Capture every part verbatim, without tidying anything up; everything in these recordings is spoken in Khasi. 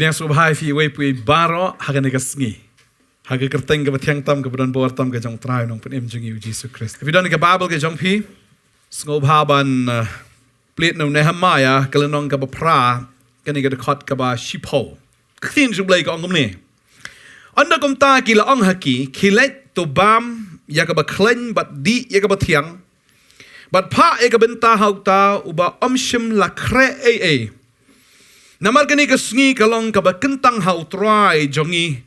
Pdiang sngewbha ïa phi uwei pa uwei baroh ha kane ka sngi, ha ka kyrteng kaba thiang tam, kaba don bor tam ka jong U Trai Nongpynim jong ngi U Jisu Khrist. Phi don ïa ka Baibl ka jong phi, sngewbha ban, uh, plie na u Nehemiah ka lynnong kaba phra, kane ka dkhot kaba shiphew. Ka ktien jong U Blei ka ong kumne: Ynda kumta ki la ong ha ki, khie to bam ïa kaba khleiñ bad dih ïa kaba thiang, bad phah ïa ka bynta ha uta uba ym shym la khreh ei ei. Namar kane ka sngi ka long kaba kyntang ha U Trai jong ngi,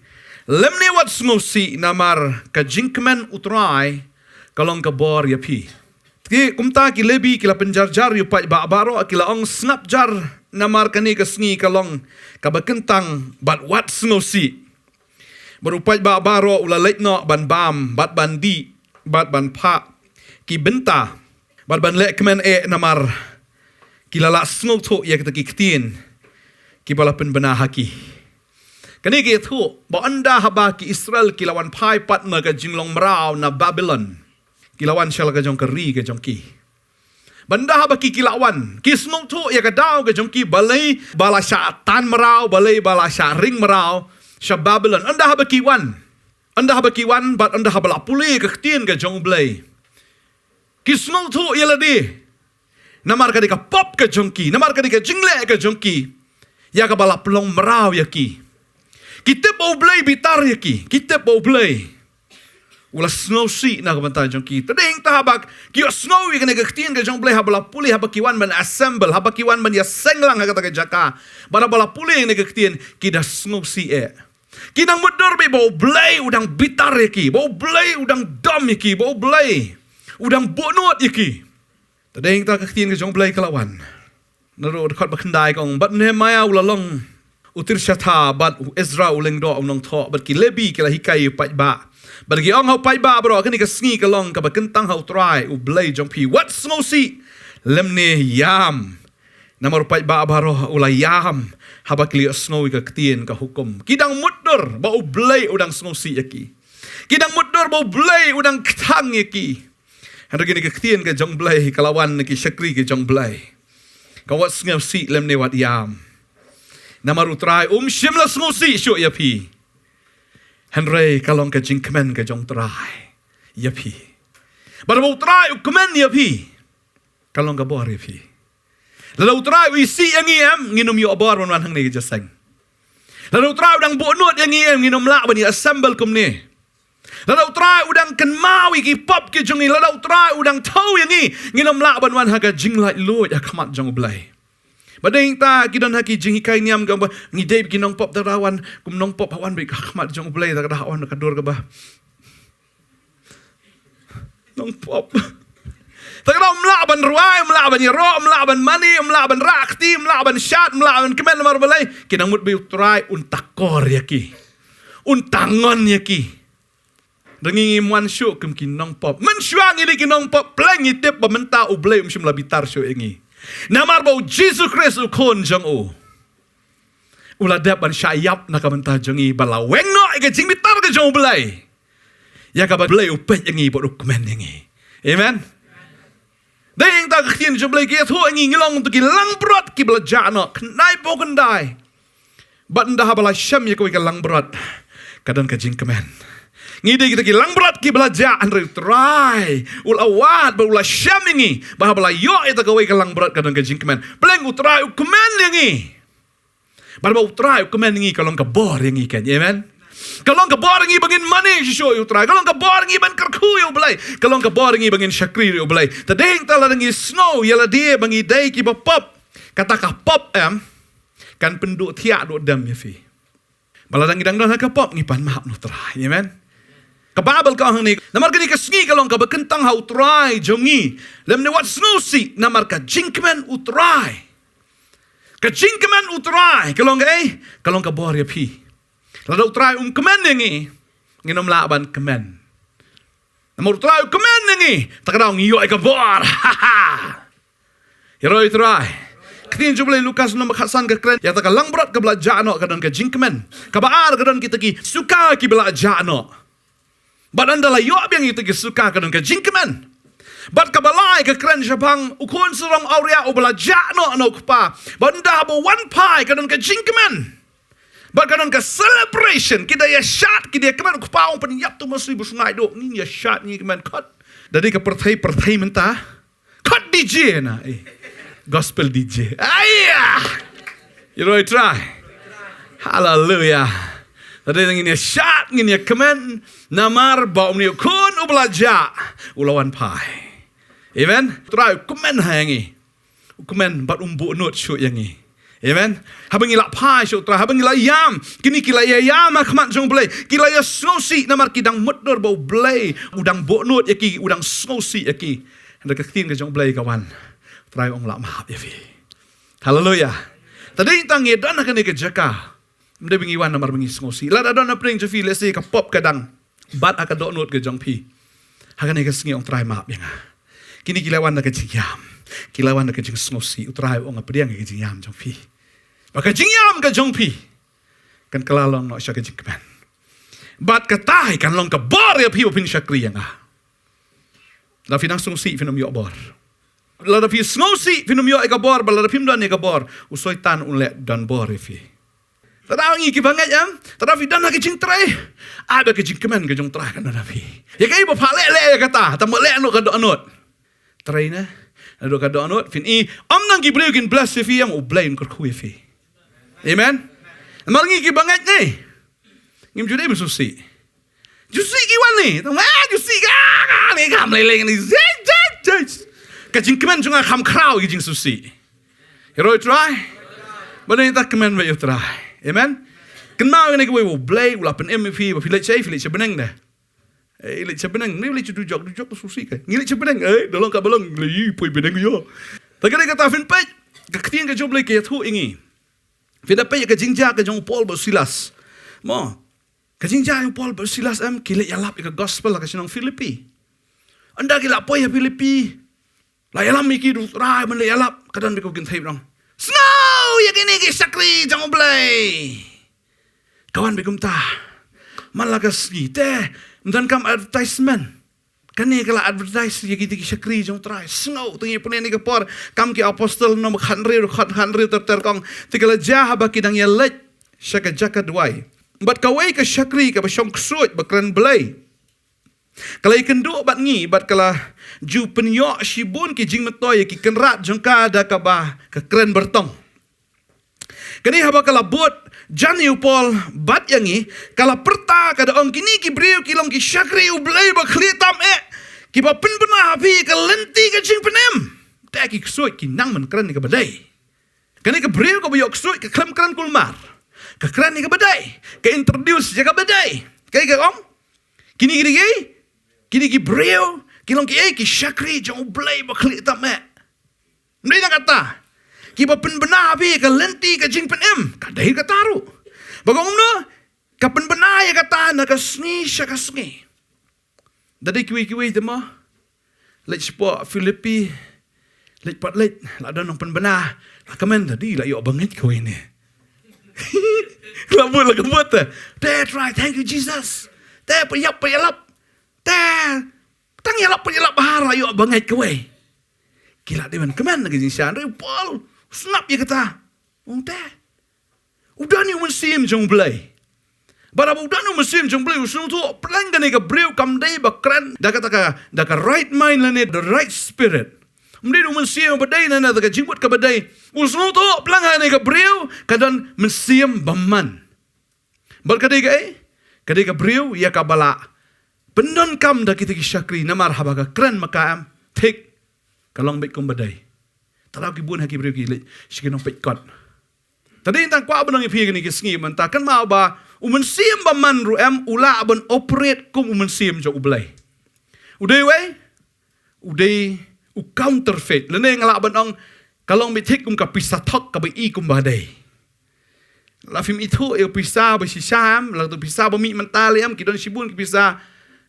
lymne wat sngewsih, namar ka jingkmen U Trai ka long ka bor ïa phi. Te kumta ki Lebi ki la pynjarjar ïa u paidbah baroh, ki la ong: Sngap jar, namar kane ka sngi ka long kaba kyntang, bad wat sngewsih. Bad u paidbah baroh u la leit noh ban bam bad ban dih bad ban phah ki bynta bad ban leh kmen eh, namar ki la lah sngewthuh ïa kita ki ktien kiba la pynbna ha ki. Kane ka ïathuh ba ynda haba ki Israel ki la wan phai pat na ka jinglong mraw na Babilon, ki la wan sha la ka jong ka ri ka jong ki. Bad ynda haba ki, ki la wan, ki sngewthuh ïa ka daw ka jong ki, balei ba la shah tan mraw, balei ba la shah ring mraw sha Babilon. Ynda haba ki wan, ynda haba ki wan bad ynda haba la pule ka ktien ka jong U Blei, ki sngewthuh ïa lade, namar kane ka pop ka jong ki, namar kane ka jingleh ka jong ki, ïa kaba la pynlong mraw ïa ki. Ki tip ba U Blei bitar ïa ki, ki tip ba U Blei u la sngewsih na ka bynta jong ki. Te dei hangta haba ki ïohsngew ïa kane ka ktien ka jong U Blei, haba la pule, haba ki wan ban assemble, haba ki wan ban ïaseng lang ha kata ka jaka, bad haba la pule ïa kane ka ktien, ki da sngewsih eh. Ki dang mutdur beit ba U Blei u dang bitar ïa ki, ba U Blei u dang dom ïa ki, ba U Blei u dang buhnud ïa ki. Te dei hangta ka ktien ka jong U Blei ka la wan. Naduh dkhot ba khyndai ka ong: Bad Nehemiah u la long u tiar shatha, bad u Ezra u lyngdoh u nongthoh, bad ki Lebi ki la hikai ïa u paidbah. Bad ki ong ha u paidbah baroh: Kane ka sngi ka long kaba kyntang ha U Trai U Blei jong phi. Wat sngewsih, lymne ïam. Namar u paidbah baroh u la ïam haba ki la ïohsngew ïa ka ktien ka hukum. Ki dang mutdur ba U Blei u dang sngewsih ïa ki. Ki dang mutdur ba U Blei u dang kthang ïa ki. Hynrei kane ka ktien ka jong U Blei ka la wan na ki shakri ka jong U Blei, ka: Wat sngewsih, lymne wat ïam. Namar U Trai um shym la sngewsih shuh ïa phi. Hynrei ka long ka jingkmen ka jong U Trai ïa phi. Bad haba U Trai u kmen ïa phi, ka long ka bor ïa phi. Lada U Trai u isih ïa ngi em, ngin ym ïoh bor ban wan hangne ka jingïaseng. Lada U Trai u dang buhnud ïa ngi em, ngin ym lah ban ïa assemble kumne. Lada U Trai u dang kynmaw ïa ki pop ki jong ngi, lada U Trai u dang thew ïa ngi, ngin ym lah ban wan ha ka jinglaitluid ha khmat jong U Blei. Bad dei hangta ki don ha ki jinghikai niam ka ong ba ngi dei ki nongpop, te ka da wan kum nongpop, ha wan beit ha khmat jong U Blei, te ka da wan ka dur kaba nongpop. Te ka da ym lah ban rwai, ym lah ban ïaroh, ym lah ban mane, ym lah ban rah kti, ym lah ban shad, ym lah ban kmen, namar balei? Ki dang mut ba U Trai un takor ïa ki, un tangon ïa ki. Te ngi ngim wan shuh kum ki nongpop. Mynshuwa ngi dei ki nongpop, pleng ngi tip ba mynta U Blei um shym la bitar shuh ïa ngi. Namar ba U Jisu Khrist U Khun jong u, u la dep ban shah ïap na ka bynta jong ngi, ba la weng noh ïa ka jingbitar ka jong U Blei, ïa kaba U Blei u peit ïa ngi bad u kmen ïa ngi. Amen. Dei hangta ka ktien jong U Blei ka ïathuh ïa ngi, ngi long to ki langbrot kiba la jah noh, khyndai paw khyndai. Bad ynda haba la shem ïa kawei ka langbrot, ka don ka jingkmen. Ngi dei kita ki langbrot kiba la jah, hynrei U Trai u la wad bad u la shem ïa ngi, ba haba la ïoh ïa kawei ka langbrot ka don ka jingkmen. Pleng U Trai u kmen ïa ngi. Bad ba U Trai u kmen ïa ngi ka long ka bor ïa ngi, keiñ. Amen. Ka long ka bor ïa ngi ba ngin mane shisha ïa U Trai. Ka long ka bor ïa ngi ban kyrkhu ïa U Blei. Ka long ka bor ïa ngi ba ngin shakri ïa U Blei. Te dei hangta lada ngi sngew ïa lade ba ngi dei kiba pop, kata ka pop em kan pynduh thiah duh dem ïa phi. Ba lada ngi dang don ha ka pop, ngi pan map na U Trai. Amen. Ka Baibl ka ong hangne, namar kane ka sngi ka long kaba kyntang ha U Trai jong ngi, lymne wat sngewsih, namar ka jingkmen U Trai. Ka jingkmen U Trai ka long kaei? Ka long ka bor ïa phi. Lada U Trai um kmen ïa ngi, ngin ym lah ban kmen. Namar U Trai u kmen ïa ngi, te ka daw ngi ïoh ïa ka bor. Ïaroh ïa U Trai. Ka ktien jong U Blei Lukas lynnong ba khatsan ka kren ïa kata ka langbrot kaba la jah noh, ka don ka jingkmen. Kaba ar, ka don kita ki suka kiba la jah noh. Bad ynda la ïoh biang ïa kita ki suka, ka don ka jingkmen. Bad kaba lai ka kren shaphang u khun sarong awria uba la jah noh na u kpa. Bad ynda haba u wan phai, ka don ka jingkmen. Bad ka don ka celebration, ki da ïa shad, ki da ïa kmen, u kpa u pynïap tu masi bus ngai dok, ngin ïa shad, ngin kmen khot. Da dei ka pyrthei, pyrthei mynta. Khot D J na, eh. Gospel D J. Aiya! Ïaroh Trai. Hallelujah. Da dei ngin ïa shad, ngin ïa kmen, namar ba u mniu khun u ba la jah, u la wan phai. Amen. Trai, kmen ha ïa ngi. U kmen bad um buh nud shuh ïa ngi. Amen. Haba ngi la phai sha u Trai, haba ngi la ïam, kine ki la ïa ïam ha khmat jong u Blei, ki la ïa sngewsih namar ki dang mutdur ba u Blei u dang buh nud ïa ki, u dang sngewsih ïa ki. Hynrei ka ktien ka jong u Blei ka wan. U Trai u ong lah map ïa phi. Haleluya. Tang dei tang ngi don ha kane ka jaka. Ym dei ba ngi wan namar ba ngi sngewsih. Lada don na pdeng jong phi, lehse ka pop ka dang bat ha ka dohnud ka jong phi. Ha kane ka sngi ong Trai map ïa nga. Kine ki la wan da ka jingïam. Ki la wan da ka jingsngewsih. U Trai u ong nga pdiang ïa ka jingïam jong phi. Ba ka jingïam ka jong phi kan kylla long noh sha ka jingkmen. Bad kata hi kan long ka bor ïa phi ba phin shakri ïa nga. Lada phi nang sngewsih phin ym ïoh bor. Lada phi sngewsih phin ym ïoh ïa ka bor, bad lada phim don ïa ka bor, u Soitan un leh don bor ïa phi. Te da ngi ki bangeit em, te da phi don ha ka jingtrei. Ai ba ka jingkmen ka jong u Trai kan don ha phi. Ïa kaei ba pha leh leh ïa kata, tang ba leh noh ka dohnud. Trei ne, naduh ka dohnud, phin i, ym tang ki briew kin bless ïa phi em, u Blei un kyrkhu ïa phi. Amen. Namar ngi ki bangeit ne. Ngim ju dei ban sngewsih. Ju sih ki wan ni. Tang ma ju sih ka, ka ni kam lei lei ni. Zai, zai, zai. Ka jingkmen jong nga kham khraw ïa ka jingsngewsih. Ïaroh Trai. Ba dei ta kmen ba ïa u Trai. Amen. Kynmaw ïa kane kawei, u Blei u la pynim ïa phi, ba phi leit shai, phi leit sha bneng de. Eh, leit sha bneng, ngi leit sha dujok, dujok sngewsih ka. Ngi leit sha bneng, eh, da long ka ba long, leit poi bneng ïa. Ta ka dei kata phin peit, ka ktien ka jong u Blei ka ïathuh ïa ngi. Phin da peit ka jingjia ka jong u Paul bad u Silas. Mo, ka jingjia jong u Paul bad u Silas em, ki leit ïalap ïa ka gospel ha ka shnong Philippi. Ynda ki la poi ha Philippi, la ïalam ïa ki da u Trai ban leit ïalap, ka don bad ka kynthei ba ong, sngew ïa kine ki shakri jong u Blei. Ka wan bad kumta. Man la ka sngi te, ym donkam advertisement. Kane ka la advertise ïa kita ki shakri jong u Trai. Sngew, te ngi pule ïa kane ka por, Kam ki Apostol, lynnong ba khathynriew, khat, khathynriew ter ter ka ong, te ka la jia haba ki dang ïaleit sha ka jaka duwai, bad kawei ka shakri kaba shong ksuid ba kren Blei ka la ïakynduh bad ngi, bad ka la ju pynïoh shibun ki jingmyntoi ïa ki kynrad jong ka da kaba ka kren byrtong. Kane haba ka la bud jan ïa u Paul bad ïa ngi, ka la pyrta, ka da ong, kine ki briew ki long ki shakri u Blei ba khlieh tam eh, kiba pynbna ha phi ka lynti ka jingpynim. Te ki ksuid, ki nang ban kren ïa kaba dei. Kane ka briew kaba ïoh ksuid ka khlem kren kulmar. Ka kren ïa kaba dei. Ka introduce ïa kaba dei. Kaei ka ong? Kine ki dei kiei? Kine ki briew ki long kiei? Ki shakri jong u Blei ba khlieh tam eh. Ym dei tang kata. Kiba pynbna ha phi ka lynti ka jingpynim. Ka dei kata ruh. Ba ka ong kumno? Ka pynbna ïa kata na ka sngi sha ka sngi. Da dei kiwei kiwei te mo. Leit shapoh Philippi. Leit pat leit, la don nongpynbna. La kmen, da dei la ïoh bangeit kawei ne. La bud, la ka bud te. Te Trai, thank you Jesus. Te pynïap, pynïalap. Te tang ïalap, pynïalap bha, la ïoh bangeit kawei. Ki la dei ban kmen na ka jingshisha, hynrei u Paul u sngap ïa kata. Ong te, u don ïa u Mynsiem jong u Blei. Bad haba u don ïa u Mynsiem jong u Blei, u sngewthuh, pleng kane ka briew kam dei ba kren da kata ka, da ka right mind lane the right spirit. Ym dei da u mynsiem ba dei ne da ka jingmut kaba dei. U sngewthuh, pleng kane ka briew ka don mynsiem bymman. Bad ka dei kaei? Ka dei ka briew ïa kaba la pyndonkam da kita ki shakri, namar haba ka kren ma ka, em, thik, ka long beit kumba dei. Te la ki bun ha ki briew ki leit sha ki nongpeit kot. Te dei tang kwah ban ong ïa phi kane ka sngi mynta, kynmaw ba u mynsiem bymman ruh, em, u lah ban operate kum u Mynsiem jong u Blei. U dei uei? U dei u counterfeit. Lane nga lah ban ong, ka long beit thik kum ka pisa thok kaba i kumba dei. La phim ithuh ïa u pisa ba shisha, em, la tu pisa ba mih mynta lei, em, ki don shibun ki pisa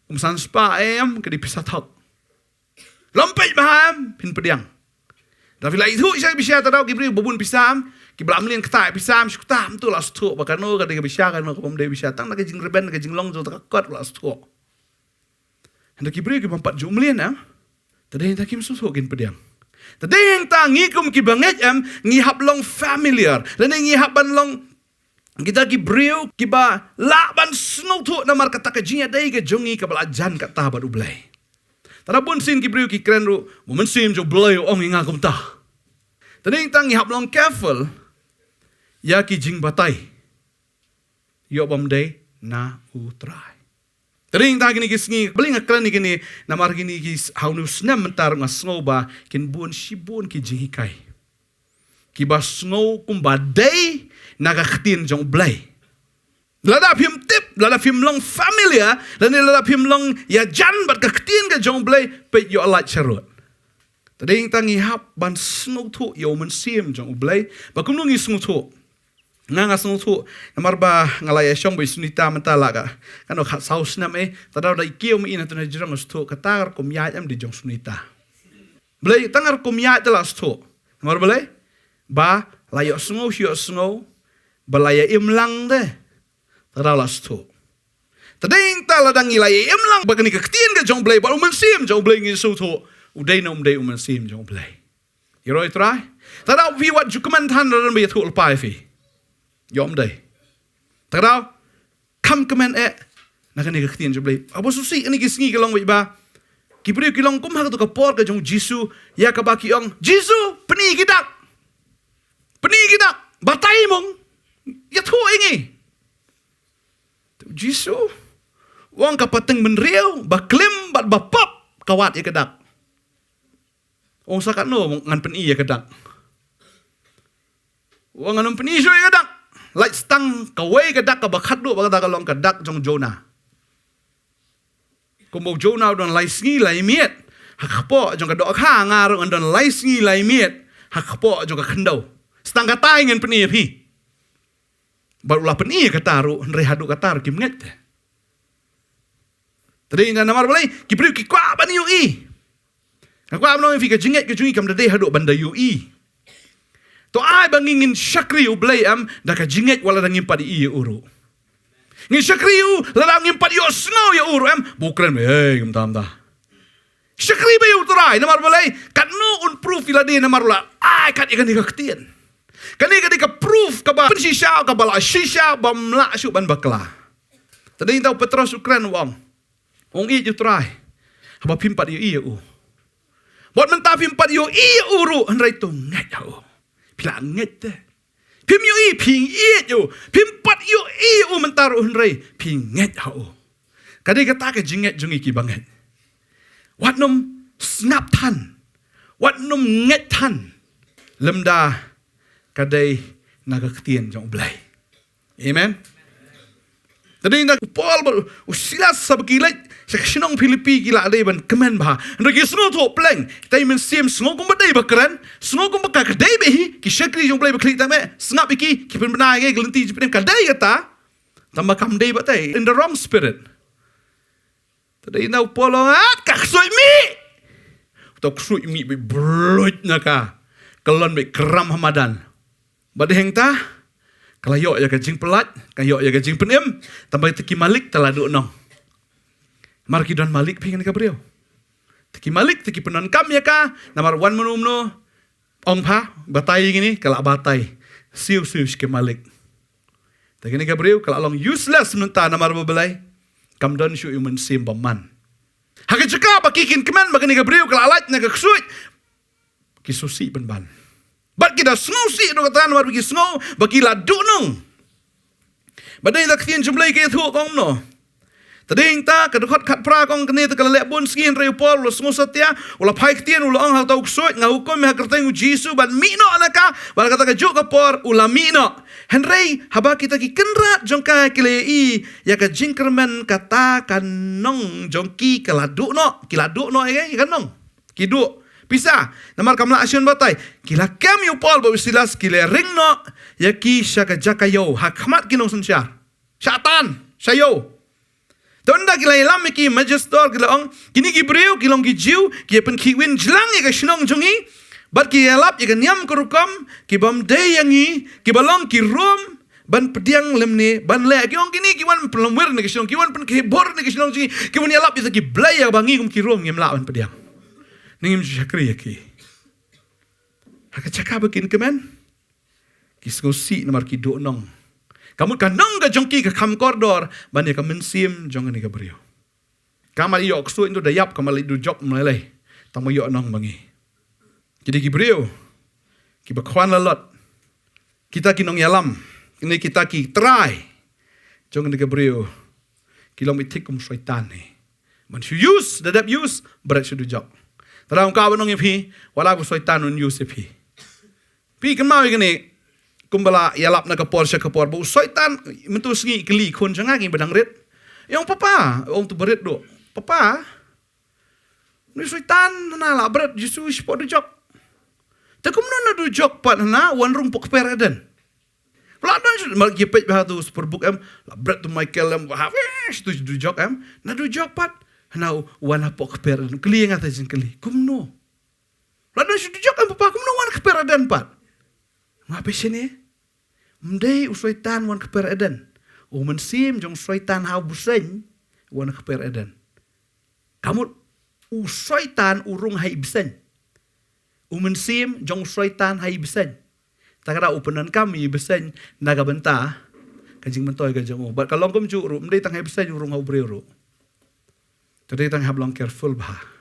kum san spah, em, ka dei pisa thok. Lym peit bha, em, phin pdiang. Da phi la ithuh shisha ki pisa, te da ki briew ba bun pisa, em, kiba la mlien kata ïa pisa, em, shu kata, em, to la sngewthuh ba kano ka dei ka pisa, kano ka bym dei pisa, tang da ka jingrben, ka jinglong jong kata ka kot la sngewthuh. Hynda ki briew ki bym pat ju mlien, em, te dei hangta kim sngewthuh, kin pdiang. Te dei hangta ngi kum ki bangeit, em, ngi hap long familiar, lane ngi hap ban long kita ki briew kiba lah ban sngewthuh namar kata ka jingïadei ka jong ngi kaba la jan kata bad U Blei. Te da bun sien ki briew ki kren ruh, "U Mynsiem jong U Blei u ong ïa nga kumta." Te dei tang ngi hap long careful ïa ki jingbatai. Ïoh bym dei na U Trai. Te dei tang kine ki sngi, balei nga kren ïa kine, namar kine ki s-, ha une u snem mynta nga sngew ba kin bun shibun ki jinghikai kiba sngew kumba dei na ka ktien jong U Blei. Lada phim tip, lada phim long familiar, lane lada phim long ïajan bad ka ktien ka jong U Blei, peit ïoh lait sharud. Te dei tang ngi hap ban sngewthuh ïa U Mynsiem jong U Blei, ba kumno ngi sngewthuh. Nga, nga sngewthuh, namar ba nga la ïashong bad i Sunita mynta la ka, kano, khatsaw snem eh, te da i kiew ma i na tu na jrong sngewthuh, kata ka rukom ïaid em dei jong Sunita. Balei, tang ka rukom ïaid te la sngewthuh. Namar balei, ba la ïohsngew, ïohsngew, ba la ïa im lang de. Te da la sngewthuh. Te dei tang lada ngi la ïa im lang bad kane ka ktien ka jong U Blei, bad U Mynsiem jong U Blei ngi sngewthuh, u dei ne um dei U Mynsiem jong U Blei. Ïaroh ïa U Trai. Te da phi wat ju kmen than lada ba ïathuh lypa ïa phi. Ïoh ym dei. Te da kham kmen eh na kane ka ktien jong U Blei. Haba sngewsih kine ki sngi ki long beit ba ki briew ki long kum ha kato ka por ka jong U Jisu, ïa kaba ki ong, "Jisu, pyni ki dak. Pyni ki dak. Batai mo. Ïathuh ïa ngi." Te U Jisu u ong, "Ka pateng bynriew ba klim bad ba pop ka wad ïa ka dak." U ong, "Sa katno ngan pyni ïa ka dak?" U ong, "Ngan ym pyni shuh ïa ka dak. Lait tang kawei ka dak kaba khatduh bad kata ka long ka dak jong u Jonah." Kumba u Jonah u don lai sngi lai miet ha kpoh jong ka dohkha, nga ruh ngan don lai sngi lai miet ha kpoh jong ka khyndew. Sa tang katai ngan pyni ïa phi. Bad u la pyni ïa kata ruh, hynrei haduh kata ruh kim ngeit te. Te dei namar balei, ki briew ki kwah ban ïohi. Nga kwah ban ong ïa phi, ka jingngeit ka jong ngi kam da dei haduh ban da ïohi. To ai ba ngi ngin shakri U Blei em da ka jingngeit wat lada ngim pat ïohi ïa u ruh. Ngin shakri u lada ngim pat ïohsngew ïa u ruh em. Ba u kren, "Hei, kumta kumta." Shakri bha ïa U Trai, namar balei, katno un proof ïa lade, namar u la ai kat ïa kane ka ktien. Kane ka dei ka proof kaba pynshisha, kaba la shisha, bym lah shuh ban bakla. Te dei tang u Petros u kren u ong, u ong, "Ïeit ïa U Trai haba phim pat ïohi ïa u." Wat mynta phim pat ïohi ïa u ruh, hynrei to ngeit ha u. Phi la ngeit te. Phim ïohi, phi ïeit ïa u. Phim pat ïohi ïa u mynta ruh, hynrei phi ngeit ha u. Ka dei kata ka jingngeit jong ngi kiba ngeit. Wat nym sngap than. Wat nym ngeit than lymda ka dei na ka ktien jong U Blei. Amen. Te dei na u Paul bad u Silas, haba ki leit sha ka shnong Philippi ki la dei ban kmen bha. Hynrei ki sngewthuh pleng. Kita i mynsiem sngew kumba dei ba kren, sngew kumba ka dei bha hi, ki shakri jong U Blei ba khlieh tam eh. Sngap ïa ki, ki pynbna ïa ki lynti jingpynim, ka dei kata. Tangba kam dei bha te, in the wrong spirit. Te dei na u Paul u ong, "At ka ksuid mih." Uta u ksuid mih beit bluit na ka. Ka lon beit kram ha madan. Bad hangta ka la ïoh ïa ka jingpyllait, ka ïoh ïa ka jingpynim, tangba te ki malik te la duhnong. Namar ki don malik phi kane ka briew. Te ki malik te ki pyndonkam ïa ka, namar wan mano mano ong pha, batai ïa kine, ka la batai. Siew siew sha ki malik. Te kane ka briew ka la long useless mynta namar ba balei, kam don shuh ïa u mynsiem bymman. Ha ka jaka ba ki kin kmen ba kane ka briew ka la lait na ka ksuid, ki sngewsih pynban. Bad ki da sngewsih ruh kata namar ba ki sngew ba ki la duhnong. Bad dei na ka ktien jong U Blei ka ïathuh kumno. Te dei hangta ka dkhot khatphra ka ong, kane te ka la leh bun sngi hynrei u Paul u la sngewsatia, u la phai ktien, u la ong ha uta u ksuid, "Nga hukum ïa ha kyrteng U Jisu ban mih noh na ka." Bad ha kata kajuh ka por u la mih noh. Hynrei haba kita ki kynrad jong ka ki la ïohi ïa ka jingkyrmen kata ka nong jong ki, ka la duh noh, ki la duh noh ïa ka nong. Ki duh pisa namar kam lah shon batai. Ki la kem ïa u Paul bad u Silas, ki la ring noh ïa ki sha ka jaka ïew ha khmat ki nongsynshar. Sha tan, sha ïew. Te ynda ki la ïalam ïa ki magistrates ki la ong, "Kine ki briew ki long ki Jiw, ki ïa pynkhih win jlang ïa ka shnong jong ngi, bad ki ïalap ïa ka niam ka rukom ki bym dei ïa ngi, kiba long ki Rom, ban pdiang lymne ban leh." Ki ong, "Kine ki wan pynlong wir na ka shnong, ki wan pynkhih bor na ka shnong jong ngi, ki wan ïalap ïa kita ki blei ïa ba ngi kum ki Rom ngim lah ban pdiang. Ngi ngim ju shakri ïa ki." Ha ka jaka ba kin kmen, ki sngewsih namar ki duhnong. Ka mut ka nong ka jong ki ka kham kordor ban ïa ka mynsiem jong kane ka briew. Ka mut ïoh ksuid ndu da ïap, ka mut leit dujok ym lei lei. Tang ba ïoh nong ma ngi. Ki dei ki briew kiba khwan lalot. Kita ki nongïalam, kine kita ki trai jong kane ka briew, ki long beit thik kum u Soitan hi. Ban shu use, da dep use, bret shu dujok. Te da ong ka ban ong ïa phi, wat la ba u Soitan un use ïa phi. Phi kynmaw ïa kane, kumba la ïalap na ka por sha ka por, ba u Soitan mynta u sngi i kylli i khun jong nga, kiba dang rit. I ong, "Papa," ong, "to ba rit ruh. Papa, une u Soitan hana la bret Jisu shapoh dujok. Te kumno na dujok pat hana wan rung poh kper Eden? La don shu, mar ki peit bha tu super book em, la bret tu Michael em, ha, eh, tu dujok em, na dujok pat hana wan hapoh kper Eden." Kylli ïa nga te jingkylli, "Kumno?" La don shu dujok em, papa, kumno wan kper Eden pat? Nga phi shane. Ym dei u Soitan wan kper Eden. U mynsiem jong u Soitan ha u bseiñ wan kper Eden. Ka mut u Soitan u rung ha i bseiñ. U mynsiem jong u Soitan ha i bseiñ. Ta ka da u pyndonkam ïa i bseiñ na ka bynta ka jingmyntoi ka jong u. Bad ka long kumjuh ruh, ym dei tang ha i bseiñ u rung, ha u briew ruh. Te dei tang hap long careful bha.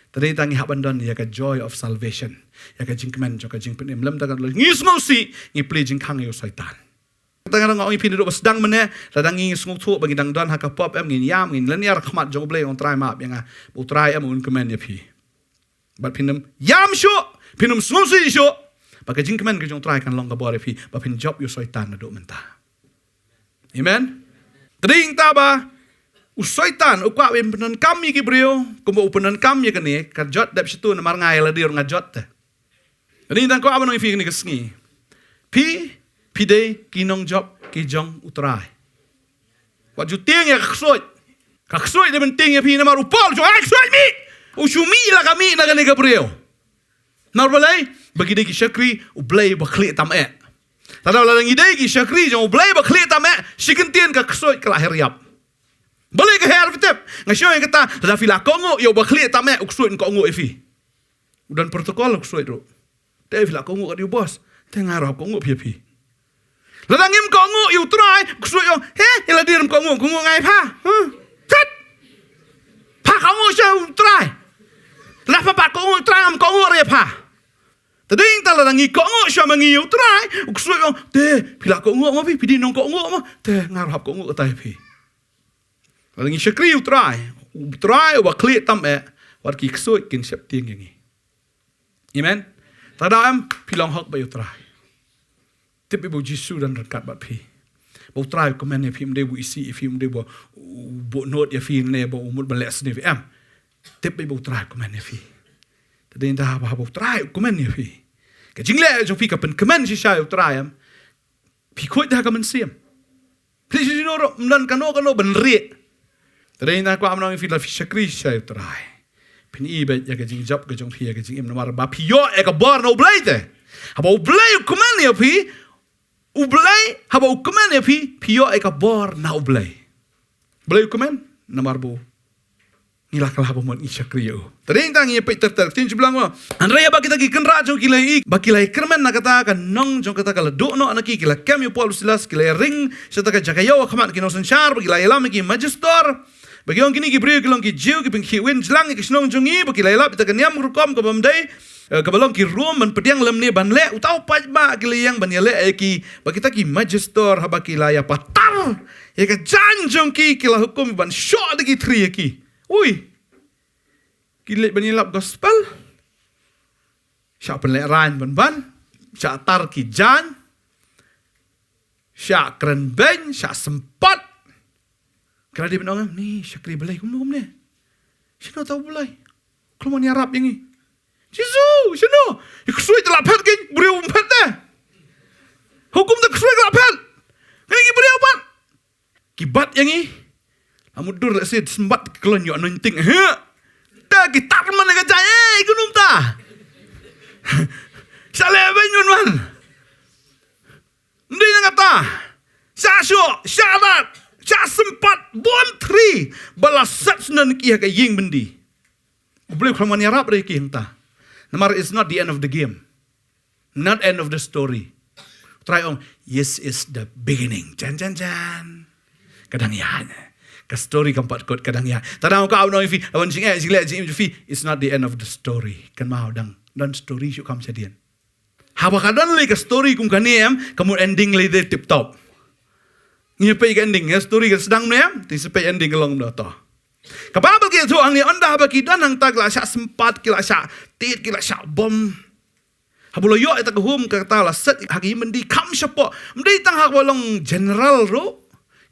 Te dei tang hap ban don ïa ka joy of salvation, ïa ka jingkmen jong ka jingpynim. Lem tang ka ngi sngewsih, ngi plie jingkhang ïa u Soitan. Tang nga ong ïa phi naduh ba sdang mynne, lada ngi sngewthuh ba ngi dang don ha ka pop em, ngin ïam, ngin lynñiar ha khmat jong U Blei, ong Trai map ïa nga, ba U Trai em un kmen ïa phi. Bad phin ym ïam shuh, phin ym sngewsih shuh ba ka jingkmen ka jong U Trai kan long ka bor ïa phi, ba phin jop ïa u Soitan naduh mynta. Amen. Te dei ïa kata ba u Soitan u kwah ban pyndonkam ïa ki briew kumba u pyndonkam ïa kane, ka jot dep shitu namar nga ïa lade ruh nga jot te. Te dei ïa kata kwah ban ong ïa phi kane ka sngi. Phi, phi dei ki nongjop ki jong U Trai. Wat ju tieng ïa ka ksuid. Ka ksuid dei ban tieng ïa phi namar u Paul u ong, "Ai ksuid mih." U shu mih la ka mih na kane ka briew. Namar balei? Ba ki dei ki shakri U Blei ba khlieh tam eh. Te lada ngi dei ki shakri jong U Blei ba khlieh tam eh, shi kyntien ka ksuid ka la her ïap. Balei ka her, phi tip? Nga shu ong ïa kata, lada phi la kohnguh ïa u ba khlieh tam eh, u ksuid un kohnguh ïa phi. U don protocol u ksuid ruh. Te phi la kohnguh kat ïa u boss, te nga ruh hap kohnguh ïa phi. Lada ngim kohnguh ïa U Trai, u ksuid u ong, "He, ïa lade ruh ym kohnguh, kohnguh nga ïa pha." Huh? Tat! Pha kohnguh sha U Trai. Lada pha pat kohnguh ïa U Trai, ngam kohnguh ruh ïa pha. Te dei ïa kata lada ngi kohnguh sha ma ngi ïa U Trai, u ksuid u ong, "Te phi la kohnguh ma phi, phi dei nongkohnguh ma, te nga ruh hap kohnguh kata ïa phi." Lada ngi shakri U Trai, U Trai uba khlieh tam eh, wat ki ksuid kin sheptieng ïa ngi. Amen. Te da em, phi long hok bad U Trai. Tip ïa ba U Jisu u don ryngkat bad phi. Ba U Trai u kmen ïa phi, ym dei ba u isih ïa phi, ym dei ba u buh nud ïa phi ne ba u mut ban leh sniew ïa phi, em. Tip ïa ba U Trai u kmen ïa phi. Te dei ïa kata ba haba U Trai u kmen ïa phi, ka jingleh jong phi ka pynkmen shisha ïa U Trai, em. Phi khuid ha ka mynsiem. Phi shu shu ruh, ym don kano kano ban rieh. Te dei ïa kata kwah ban ong ïa phi, lada phi shakri shisha ïa U Trai, phin ïohi beit ïa ka jingjop ka jong phi, ïa ka jingim, namar ba phi ïoh ïa ka bor na U Blei te. Haba U Blei u kmen ïa phi, U Blei, haba u kmen ïa phi, phi ïoh ïa ka bor na U Blei. Blei u kmen namar ba ngi la kylla ba mut ngi shakri ïa u. Te dei ïa kata ngi ïa peit ter ter, ktien jublang mo. Hynrei haba kita ki kynrad jong ki la ïohi ba ki la ïakyrmen na kata, ka nong jong kata ka la duh noh na ki, ki la kem ïa u Paul u Silas, ki la ïaring sha kata ka jaka ïew ha khmat ki nongsynshar, ba ki la ïalam ïa ki majistor. Ba ki ong, "Kine ki briew ki long ki Jiw, ki pynkhih win jlang ïa ka shnong jong ngi, ba ki la ïalap ïa kata ka niam rukom kaba ym dei, eh, kaba long ki Rom ban pdiang lymne ban leh." Uta u paidbah ki la ïeng ban ïaleh ïa ki. Ba kita ki majistor, haba ki la ïapatar ïa ka jaiñ jong ki, ki la hukum ban shoh da ki thri ïa ki. Ui. Ki leit ban ïalap gospel. Shah pynlehraiñ ban ban. Shah tar ki jaiñ. Shah kren beiñ, shah sympat. Ki la dei ban ong, em, ni shakri Blei kumno kumne. Shano uta u Blei? U khlem wan ïarap ïa ngi. Jisu, shano? Ïa ksuid te la phet, ki briew ym phet te. Hukum te ksuid la phet. Kine ki briew pat ki bat ïa ngi. La mutdur lehse sympat ki kloi ïoh anointing. He. Te ki tar man ka jaiñ, eh, ki num ta. Shah leh beiñ man man. Ym dei na kata. Shah shoh, shah rat, shah sympat, bun thri ba la set shen ki ha ka ïing byndi. U Blei u khlem wan ïarap ïa ki hangta. Namar it's not the end of the game. Not end of the story. Trai ong, "Yes is the beginning." Jan, jan, jan. Ka dang ïaid. Ka story kam pat kut, ka dang ïaid. Tang ba ka ong ïa phi, la wan jingeh, jingleh, jingim jong phi, it's not the end of the story. Kynmaw, dang don story shuh kam shadien. Haba ka don lei ka story kum kane em, ka mut ending lei dei tip top. Ngi peit ka ending, ïa story ka sdang ne em, te sa peit ending ka long da to. Ka Baibl ka ïathuh hangne, ynda haba ki don hangta ki la shah sympat, ki la shah tied, ki la shah bom. Haba la ïoh ïa kata ka home, kata la set ha ka ïing byndi kham shapoh. Ym dei tang haba long general ruh,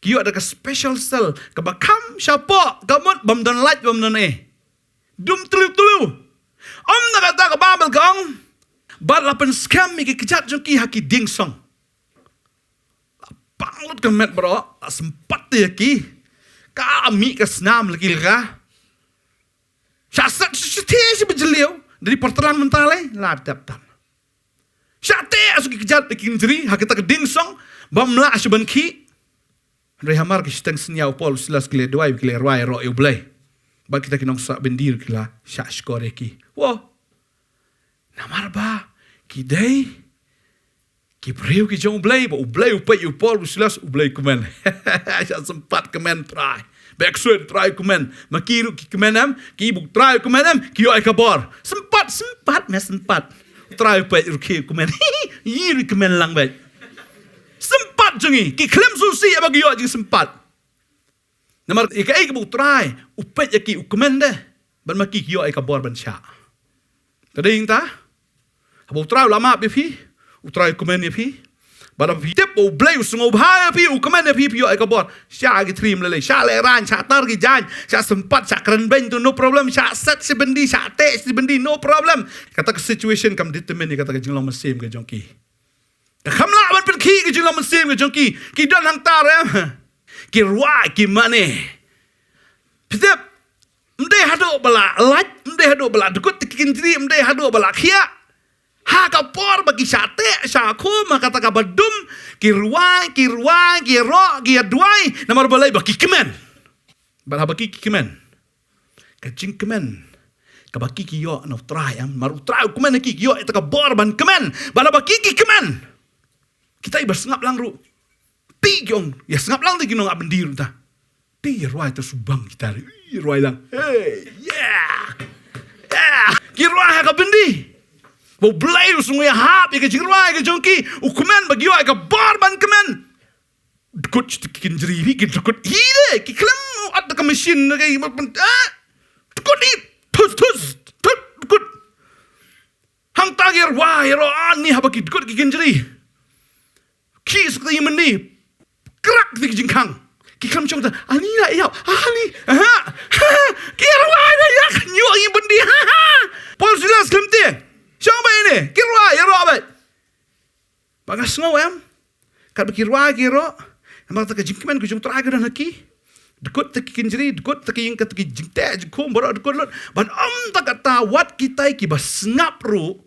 ki ïoh da ka special cell kaba kham shapoh, ka mut bym don light, bym don eh. Dum tlu tlu. Ym na kata, ka Baibl ka ong, bad la pynskhem ïa ki kjat jong ki ha ki dieng song. La pang lut ka met baroh, la sympat ïa ki. Ka mih ka snam la ki la ka. Shah set, shah, shah teh, shah ba jylliew. Dei por tlang mynta lei, la dep tam. Shah teh sha ki kjat, ki kynjri, ha kita ki dieng song, bym lah shuh ban khih. Hynrei hamar ki shiteng synñia, u Paul, u Silas ki la duwai, ki la rwai ïaroh ïa U Blei. Bad kita ki nongsah byndi ruh ki la shah shkor ïa ki. Wow. Namar ba ki dei ki briew ki jong U Blei, ba U Blei u peit ïa u Paul, u Silas, U Blei u kmen. Shah sympat kmen Trai. Bek shuh Trai u kmen. Ma ki ruh ki kmen em, kiba u Trai u kmen em, ki ïoh ïa ka bor. Sympat, sympat, me sympat. U Trai u peit ruh ki u kmen. Ï ruh kmen lang beit. Sympat jong ngi, ki khlem sngewsih haba ki ïoh jingsympat. Namar ïa kaei kaba u Trai u peit ïa ki u kmen de. Bad ma ki ki ïoh ïa ka bor ban shah. Te dei nangta, haba u Trai u la map ïa phi, u Trai u kmen ïa phi. Bad haba phi tip ba U Blei u sngewbha ïa phi, u kmen ïa phi, phi ïoh ïa ka bor. Shah ki thrim lei lei, shah lehraiñ, shah tar ki jaiñ, shah sympat, shah kren beiñ tu, no problem, shah set shi byndi, shah teh shi byndi, no problem. Kata ka situation kam determine ïa kata ka jinglong mynsiem ka jong ki. Ka kham lah ban pynkhih ka jinglong mynsiem ka jong ki. Ki don hangta re. Ki rwai, ki mane. Phi tip, ym dei haduh ba la lait, ym dei haduh ba la dkut ki kynjri, ym dei haduh ba la khiah. Ha ka por ba ki shah teh, shah khum, ha kata kaba dum, ki rwai, ki rwai, ki ïaroh, ki ïaduwai, namar balei? Ba ki kmen. Bad haba ki, ki kmen, ka jingkmen kaba ki, ki ïoh na u Trai em, namar u Trai u kmen ïa ki, ki ïoh ïa kata ka bor ban kmen. Bad haba ki, ki kmen, kita kiba sngap lang ruh, te ki ong, ïa sngap lang te ki nongap byndi ruh ta. Te ïa rwai ta subang kita ruh, ïa rwai lang. Hey, yeah. Yeah. Ki rwai ha ka byndi. Ba U Blei u sngew ïahap ïa ka jingrwai ka jong ki. U kmen ba ki ïoh ïa ka bor ban kmen. Dkut shi ki kynjri hi, ki dkut hi de, ki khlem ot da ka machine na ka, eh. Dkut hi, thus, thus, thus, dkut. Hangta ki rwai ïaroh, ani haba ki dkut ki kynjri. Ki suk ta i mani. Krak ti ki jingkhang. Ki khlem shong ta, ani la ïa, ani, ha, ha, ki rwai da ïa, ka ñiuh i byndi, ha, ha. Paul Silas khlem te. Shong ba ine, ki rwai ïaroh ba. Ba nga sngew em, katba ki rwai ki ïaroh, namar kata ka jingkmen ka jong u Trai ka don ha ki. Dkut ta ki kynjri, dkut ta ki ïing, kata ki jingteh jingkhum baroh dkut lut. Ban ym ta kata, wat kita kiba sngap ruh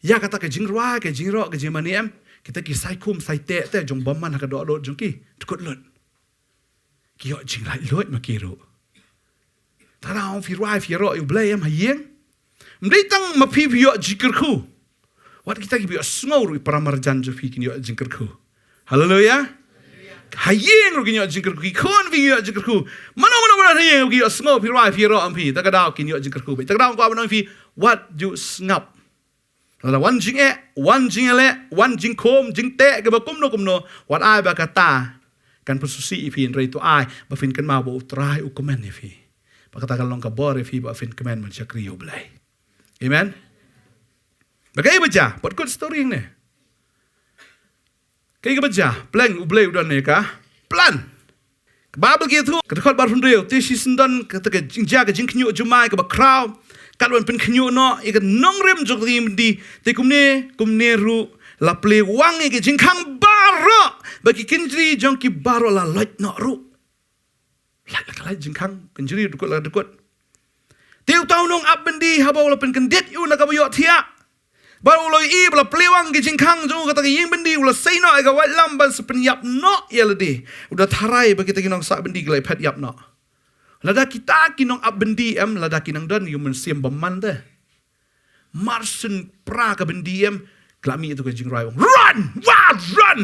ïa kata ka jingrwai, ka jingïaroh, ka jingmane em, kita ki sai khum sai teh te jong bymman ha ka dohnud jong ki, dkut lut. Ki ïoh jinglaitluid ma ki ruh. Tang ba phi rwai phi ïaroh ïa U Blei em ha ïing. Ym dei tang ma phi phi ïoh jingkyrkhu. Wat kita kiba ïohsngew ruh, i para marjan jong phi kin ïoh jingkyrkhu. Haleluia. Ha ïing ruh kin ïoh jingkyrkhu. Ki khun phi kin ïoh jingkyrkhu. Mano mano mano ha ïing ruh ki ïohsngew phi rwai phi ïaroh em phi. Kata ka daw kin ïoh jingkyrkhu. Bad kata ka daw ka wan ong phi, wat ju sngap. Lada wan jingeh, wan jingïaleh, wan jingkhum, jingteh, kaba kumno kumno, wat ai ba kata kan pynsngewsih ïa phi, hynrei to ai ba phin kynmaw ba U Trai u kmen ïa phi. Ba kata kan long ka bor ïa phi ba phin kmen ban shakri ïa U Blei. Amen. Ba kaei ba jia, pat kut story ne. Kaei kaba jia, pleng U Blei u don ïa ka plan. Ka Baibl ka ïathuh, ka dkhot bar phew hynriew, te shisien don kata ka jingjia ka jingkhynñiuh jumai kaba khraw, kat ban pynkhynñiuh noh ïa ka nongrim jong ka ïing byndi, te kumne kumne ruh la plie wang ïa ka jingkhang baroh, ba ki kynjri jong ki baroh la loit noh ruh. Lait la ka lait jingkhang, kynjri dkut la dkut. Te uta u nongap byndi haba u la pynkyndit ïa u na kaba ïohthiah, ba u la ïohi ba la plie wang ki jingkhang jong u, kata ka ïing byndi, u la sei noh ïa ka waitlam ban sa pynïap noh ïa lade. U da tharai ba kita ki nongsah byndi ki la phet ïap noh. Lada kita ki nongap byndi em, lada ki nang don ïa u mynsiem bymman te, mar syn pra ka byndi em, Ki la mih ïa tu ka jingrwai, ong, "Run! Wa, run!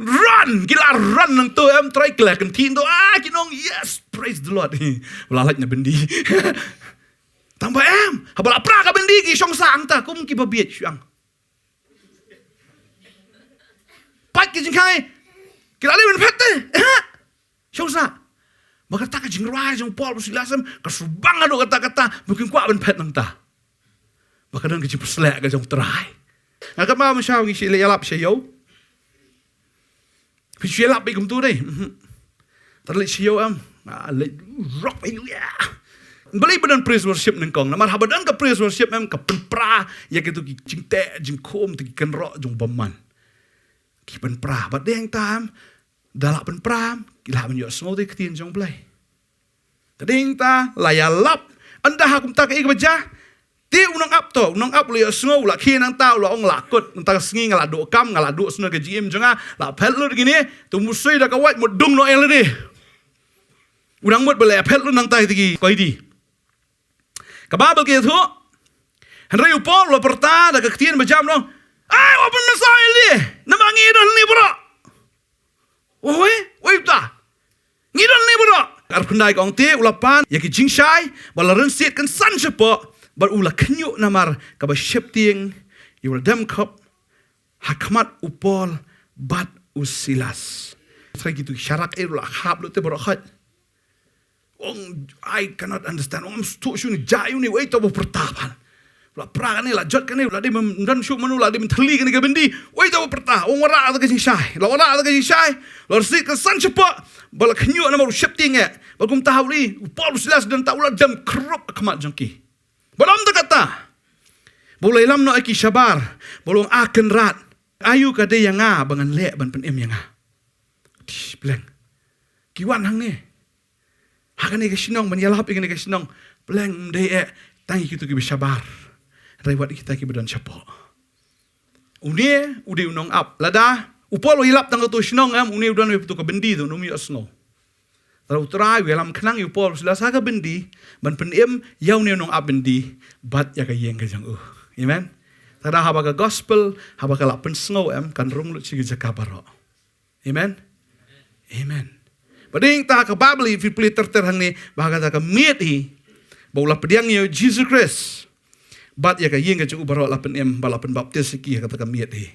Run!" Ki la run nangto, em, Trai, ki la kynthih nangto, ah, ki ong, "Yes, praise the Lord." Ba la lait na byndi. Tang ba em, haba la pra ka byndi ki shong sah hangta kum ki babieit shuh. Pat ki jingkhang, eh, ki la dei ban phet te. Eh, shong sah. Ba kata ka jingrwai jong Paul bad Silas em ka shu bang haduh katta katta, ba kim kwah ban phet nangta. Ba ka don ka jingpyrshlur ka jong U Trai. Nga kynmaw mynshwa ngi shu leit ïalap sha ïew. Phi shu ïalap beit kumto dei. Mhm. Te leit sha ïew em. Ah, leit rock beit ïa. Balei ba don praise worship nyngkong? Namar haba don ka praise worship em ka pynpra ïa kito ki jingteh jingkhum, kito ki kynroh jong u bymman. Ki pynpra. Bad dei hangta em, da la pynpra em, ki lah ban ïohsngew ïa ka ktien jong U Blei. Te dei hangta la ïalap. Ynda ha kumta kaei kaba jia? Te u nongap to, u nongap u la ïohsngew, u la khie nangta, u la ong, la kut, mynta ka sngi nga la duh kam, nga la duh sngewbha ka jingim jong nga, la phet lut kine, te u mynsiem da ka wait mut dung noh ïa lade. U nang mut ba la phet lut nangta ïa ki koidi. Ka Baibl ka ïathuh. Hynrei u Paul u la pyrta da ka ktien ba jam, u ong, "Ai, wat pynmynsaw ïa lade, namar ngi don hangne baroh." Wei, wei uta. Ngi don hangne baroh. Arphew khyndai ka ong, te u la pan ïa ki jingshai, bad la rynsied kynsan shapoh, bad u la khynñiuh namar kaba sheptieng ïa u la dem khop ha khmat u Paul bad u Silas. Trai, kito ki sharak, eh, u la hap lut te baroh khoit. Ong, "I cannot understand." Ong, "Ym sngewthuh shuh ne, jia ïa une, uei uta uba pyrta pat. La pra kane, la jot kane, la dei ban don shuh mano, la dei ban thylli kane ka byndi. Uei uta uba pyrta?" Ong, "Wanrah ïa ka jingshai." La wanrah ïa ka jingshai. La rynsied kynsan shapoh. Bad la khynñiuh namar u sheptieng eh. Bad kumta ha u Paul u Silas don ta, u la dem khrup ha khmat jong ki. Bad ym tang katta, ba u la ïalam noh ïa ki shabar. Bad u ong, "Ah Kynrad, aïu ka dei ïa nga ba ngan leh ban pynim ïa nga?" Tish, pleng. Ki wan hangne ha kane ka shnong, ban ïalap ïa kane ka shnong. Pleng, ym dei eh tang ïa kito kiba shabar, hynrei wat ïa kita kiba don shapoh. Une u dei u nongap. Lada u Paul u ïalap tang kato shnong em, une u don ïa kato ka byndi, to nym ïohsngew. Te u Trai u ïalam khnang ïa u Paul u Silas ha ka byndi ban pynim ïa une u nongap byndi bad ïa ka ïing ka jong u. Amen. Te haba ka gospel, haba ka la pynsngew em, kan rung lut sha ki jaka baroh. Amen. Amen. Bad dei hangta ka Baibl, phi pule ter ter hangne, ba kata ka miet hi ba u la pdiang ïa u Jisu Khrist bad ïa ka ïing ka jong u baroh la pynim, ba la pynbaptis ïa ki ha kata ka miet hi.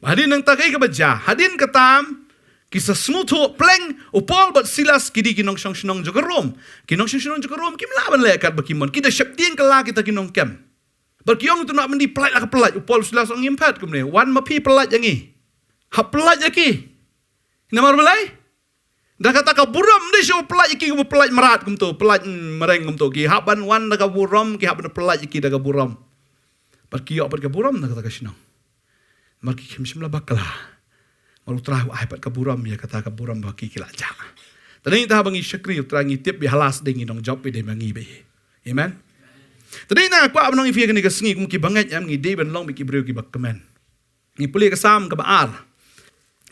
Hadien nangta kaei kaba jia? Hadien kata ki sa sngewthuh, pleng, u Paul bad Silas ki dei ki nongshong shnong jong ka Rom. Ki nongshong shnong jong ka Rom kim lah ban leh katba ki mon. Ki da sheptieng kylla kita ki nongkem. Bad ki ong ïa uto u nongap byndi, pyllait la ka pyllait. U Paul u Silas u ong, "Ngim phet kumne. Wan ma phi, pyllait ïa ngi. Hap pyllait ïa ki." Namar balei? Da kata ka burom, ym dei shuh pyllait ïa ki kumba pyllait mrad kumto, pyllait, mm, mreng kumto. Ki hap ban wan da ka burom, ki hap ban pyllait ïa ki da ka burom. Bad ki ïoh pat ka burom na kata ka shnong. Namar kim shym la bakla. Namar u Trai u ai pat ka burom ïa kata ka burom ba ki, ki la jah. Te dei hangta haba ngi shakri u Trai, ngi tip ba ha la sdang ngi nongjop, ba dei ma ngi ba hi. Amen. Te dei hangta nga kwah ban ong ïa phi kane ka sngi, kum ki bangeit em, ngi dei ban long beit ki briew kiba kmen. Ngi pule ka Salm kaba ar.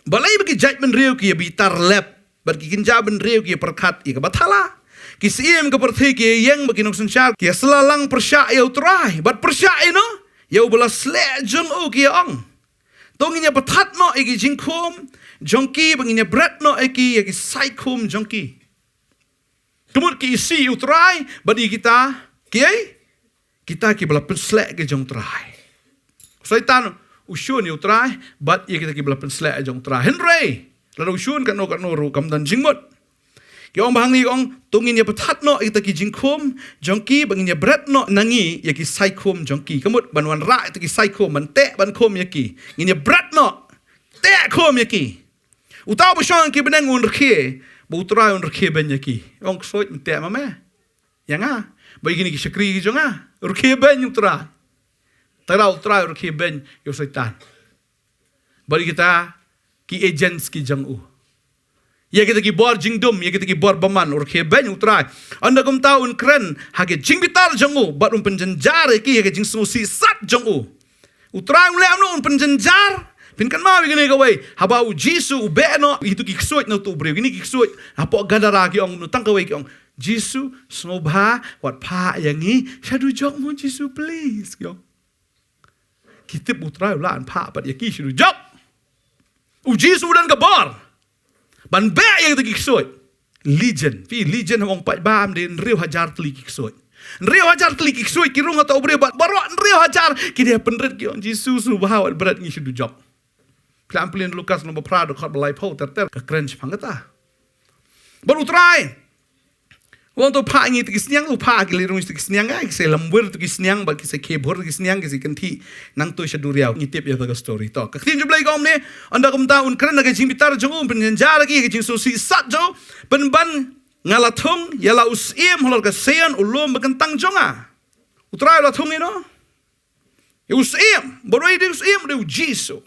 Balei ba ki jaitbynriew ki ïa bitar lep, bad ki kynja bynriew ki ïa pyrkhat ïa kaba thala? Ki syiem ka pyrthei ki ïa ïeng, bad ki nongsynshar ki ïa sla lang pyrshah ïa u Trai. Bad pyrshah ïano? Ïa uba la sleh jong u, ki ïa ong. To ngin ïa pynthat noh ïa ki jingkhum jong ki, bad ngin ïa bret noh ïa ki ïa ki saikhum jong ki. Ka mut ki isih ïa u Trai bad ïa kita, kiei? Kita kiba la pynsleh ki jong u Trai. U Soitan u shun ïa u Trai bad ïa kita kiba la pynsleh ki jong u Trai. Hynrei lada u shun katno katno ruh kam don jingmut. Ki ong ba hangne, ki ong, to ngin ïa pynthat noh ïa kita ki jingkhum jong ki, bad ngin ïa bret noh na ngi ïa ki saikhum jong ki. Ka mut ban wanrah ïa kita ki saikhum, ban teh ban khum ïa ki. Ngin ïa bret noh, teh khum ïa ki. Uta uba shong ha ki bneng un rkhie, bad u Trai un rkhie beiñ ïa ki. Ong, ksuid, men teh ma me ïa nga bad ïa kine ki shakri ki jong nga. Rkhie beiñ u Trai. Te lada u Trai u rkhie beiñ ïa u Soitan bad ïa kita ki agents ki jong u, ïa kita ki bor jingdum, ïa kita ki bor bymman, u rkhie beiñ u Trai. Ynda kumta un kren ha ki jingbitar jong u bad un pynjynjar ïa ki ha ki jingsngewsih sat jong u. U Trai un leh kumno? Un pynjynjar. Phin kynmaw ïa kane kawei, haba u Jisu u beh noh ïa kito ki ksuid na uto u briew, kine ki ksuid hapoh Gadara, ki ong kumno? Tang kawei ki ong, "Jisu, sngewbha, wat phah ïa ngi sha dujok mo Jisu, please," ki ong. Ki tip U Trai u la pynpaw pat ïa ki sha dujok. U Jisu u don ka bor ban beh ïa kita ki ksuid. Legion, phi, legion haba ong paidbah, ym dei, hynriew hajar tylli ki ksuid. Hynriew hajar tylli ki ksuid ki rung ha uta u briew, bad baroh hynriew hajar ki dei ban pynrit, ki ong, Jisu, sngewbha wat bret ngi sha dujok. Phi lah pule Lukas lynnong ba phra, dkhot ba laiphew ter ter, ka kren shaphang kata. Bad U Trai u ong, to pha ngi ïa kita ki sniang, to pha ki leit rung ïa kita ki sniang, eh, ki sa lamwir ïa kita ki sniang, bad ki sa khie bhur ïa kita ki sniang, ki sa kynthih nangto sha duriaw. Ngi tip ïa kata ka story. To, ka ktien jong U Blei ka ong kumne, ynda kumta un kren da ka jingbitar jong u, un pynjynjar ïa ki ha ka jingsngewsih sat jong u, pynban nga la thung ïa la u syiem halor ka Sion, u lum ba kyntang jong nga. U Trai u la thung ïa uno? Ïa u syiem. Bad uei u dei u syiem? U dei U Jisu.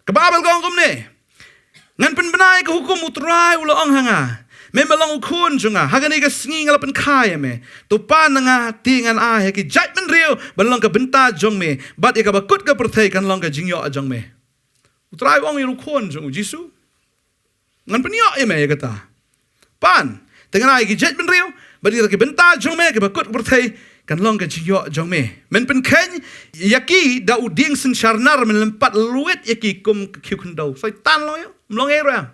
Ka Baibl ka ong kumne, ngan pynbna ïa ka hukum U Trai u la ong ha nga, me me long u khun jong nga, ha kane ka sngi nga la pynkha ïa me. To pan na nga, te ngan ai ha ki jaitbynriew ban long ka bynta jong me, bad ïa kaba kut ka pyrthei kan long ka jingïoh jong me. U Trai u ong ïa u khun jong u, Jisu, ngan pynïoh ïa me ïa kata. Pan, te ngan ai ïa ki jaitbynriew bad ïa kita ki bynta jong me, kaba kut ka pyrthei kan long ka jingïoh jong me. Men pynkheiñ ïa ki da u dieng synshar nar, men lympat luid ïa ki kum ka khiew khyndew. Soitan long ïa u, ym long ei ruh em.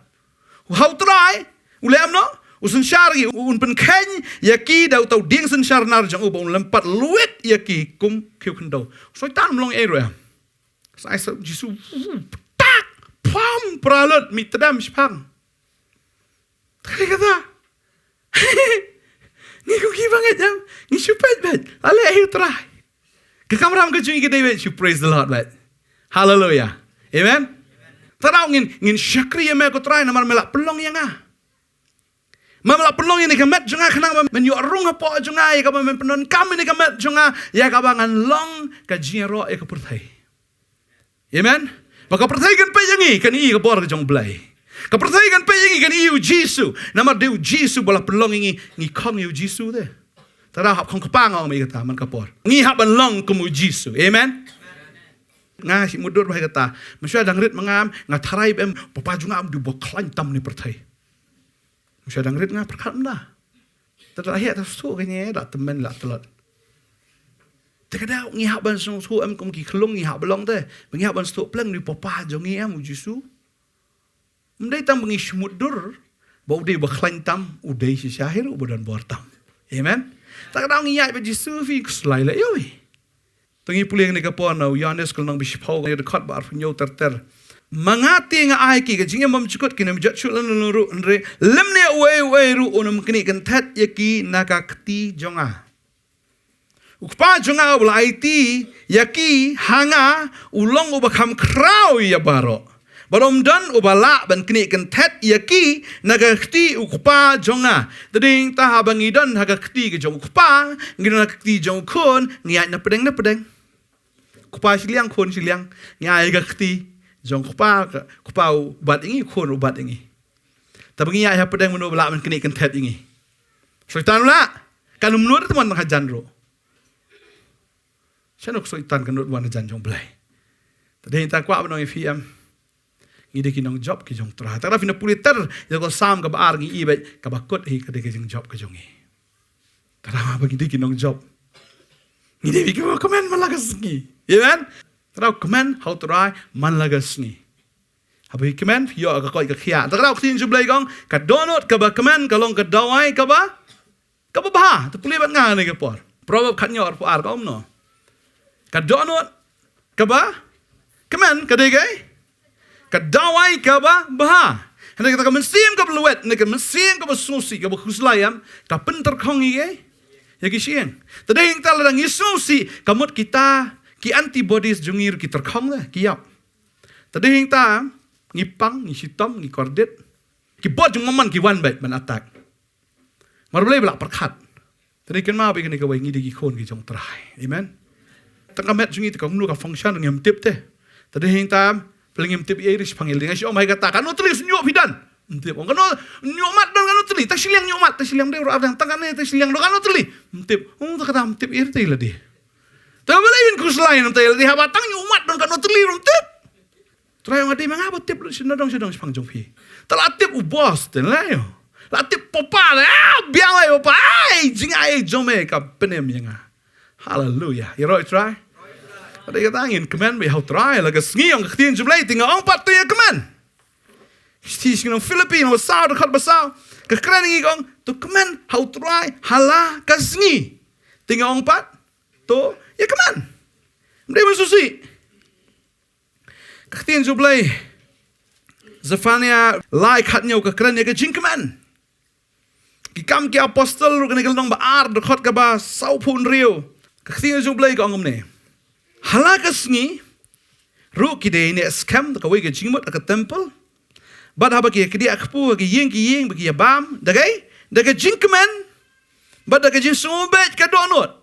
Ha U Trai u leh kumno? U synshar ïa ki, un pynkheiñ ïa ki da uta u dieng synshar nar jong u, bad un lympat luid ïa ki kum khiew khyndew. Soitan ym long ei ruh em. Sa ai sa Jisu, tak, pam, pra lut, mih tdem shaphang. Te kata, ngi kum kiba ngeit em, ngi shu peit beit. Ale, eh, U Trai, ka kamram ka jong ngi ka dei beit shu praise the Lord beit. Hallelujah. Amen. Te tang ngin, ngin shakri ïa me ko Trai, namar me la pynlong ïa nga. Me la pynlong ïa kane ka met jong nga khnang ba men ïoh rung hapoh jong nga, ïa kaba men pyndonkam ïa kane ka met jong nga, ïa kaba ngan long ka jingïaroh ïa ka pyrthei. Amen. Ba ka pyrthei kan peit ïa ngi, kan ïohi ïa ka bor ka jong U Blei. Ka pyrthei kan peit ïa ngi, kan ïohi ïa U Jisu. Namar dei U Jisu ba la pynlong ïa ngi, ngi khong ïa U Jisu te. Te da hap khong kpa, nga ong ïa kata man ka por. Ngi hap ban long kum U Jisu. Amen. Nga shu mutdur ba ïa kata. Mynshuwa dang rit ma nga, nga tharai ba em, papa jong nga um dei ba khlaiñ tam ne pyrthei. Mynshuwa dang rit nga pyrkhat mynta. Te da heh, te sngewthuh kane, da tymmen la tlot. Te ka daw ngi hap ban sngewthuh em, kum ki khyllung ngi hap ban long te. Ba ngi hap ban sngewthuh pleng, u dei papa jong ngi em, U Jisu. Ym dei tang ba ngi shu mutdur ba u dei ba khlaiñ tam, u dei shisha hi ruh uba don bor tam. Amen. Te ka daw ngi ïaid bad Jisu, phi, khuslai leh ïa u. Te ngi pule kane ka por na u Ïoannis ka lynnong ba shiphew, ka dkhot ba arphew hynñiew ter ter. Ma nga te nga ai ki ka jingim bymjukut, kin ym jot shuh lano lano ruh, hynrei lymne uei uei ruh un ym knieh kynthet ïa ki na ka kti jong nga. U Kpa jong nga uba la aiti ïa ki ha nga u long uba kham khraw ïa baroh. Bad ym don uba lah ban knieh kynthet ïa ki na ka kti U Kpa jong nga. Te dei nangta haba ngi don ha ka kti ka jong U Kpa, ngi don ha ka kti jong U Khun, ngi ïaid na pdeng na pdeng. Kpa shiliang, Khun shiliang, ngi ïaid ha ka kti jong U Kpa, ka, Kpa u bat ïa ngi, Khun u bat ïa ngi. Te ba ngi ïaid ha pdeng, mano ba lah ban knieh kynthet ïa ngi? Soitan u lah. Kan ym nud te mon hajan ruh. Shano ka Soitan kan nud wan hajan jong U Blei? Te dei nangta kwah ban ong ïa phi em, ngi dei ki nongjop ki jong U Trai. Te lada phi na pule ter ïa ka Salm kaba ar, ngi i beit kaba kut hi ka dei ka jingjop ka jong ngi. Te lada ba ngi dei ki nongjop, ngi dei ba kmen man la ka sngi. Amen. Te lada kmen ha U Trai man la ka sngi. Haba phi kmen, phi ïoh ka koit ka khiah. Te lada ka ktien jong U Blei ka ong, ka dohnud kaba kmen ka long ka dawai kaba kaba bha. Te pule bad nga kane ka por. Proverb khathynñiew arphew ar ka ong kumno? Ka dohnud kaba kmen ka dei kaei? Ka dawai kaba bha. Hynrei kata ka mynsiem kaba lwet, ne ka mynsiem kaba sngewsih, kaba khuslai em, ka pyntyrkhong ïa kiei? Ïa ki shyieng. Te dei nangta lada ngi sngewsih, ka mut kita ki antibodies jong ngi ruh ki tyrkhong te, ki ïap. Te dei nangta ngi pang, ngi shitom, ngi kordit. Ki bor jong mammon ki wan beit ban attack. Namar U Blei ba la pyrkhat. Te dei kynmaw beit kane kawei, ngi dei ki khun ki jong U Trai. Amen. Tang ka met jong ngi te kumno ka function ngim tip te. Te dei nangta, phi, ngim tip ei ruh shaphang ei. Nga shu ong bha ïa kata, katno tylli shñiuh phi don? Ym tip. Ong katno, ñiuhmat don katno tylli? Tang shiliang ñiuhmat, tang shiliang, dei ruh ar dang, tang kane, tang shiliang don katno tylli? Ym tip. Ong te kata ym tip ei ruh te lade. Te balei phin khuslai, ym te lade, haba tang ñiuhmat don katno tylli ruh ym tip. Trai ong, nga dei ma nga ba tip lut sha dong sha dong shaphang jong phi. Te la tip u boss te, la ïoh. La tip papa te, ah, biang lai papa, ai, jingai jong me ka pynim ïa nga. Hallelujah. Ïaroh Trai. Hynrei kata ngin kmen beit ha U Trai la ka sngi, ong ka ktien jong U Blei, te nga ong pat to ïa kmen. Shithi sha ki nong Philippi lynnong ba saw dkhot ba saw, ka kren ïa ngi ka ong to kmen ha U Trai ha la ka sngi. Te nga ong pat to ïa kmen. Ym dei ban sngewsih. Ka ktien jong U Blei, Zephaniah lai khathynñiew, ka kren ïa ka jingkmen. Ki Kam ki Apostol ruh kane ka lynnong ba ar dkhot kaba sawphew hynriew, ka ktien jong U Blei ka ong kumne: Ha la ka sngi ruh ki dei neh skhem da kawei ka jingmut ha ka templ, bad haba ki ïa kdiah kpu ha ki ïing ki ïing ba ki ïa bam da ka, da ka jingkmen bad da ka jingsngewbha ka dohnud.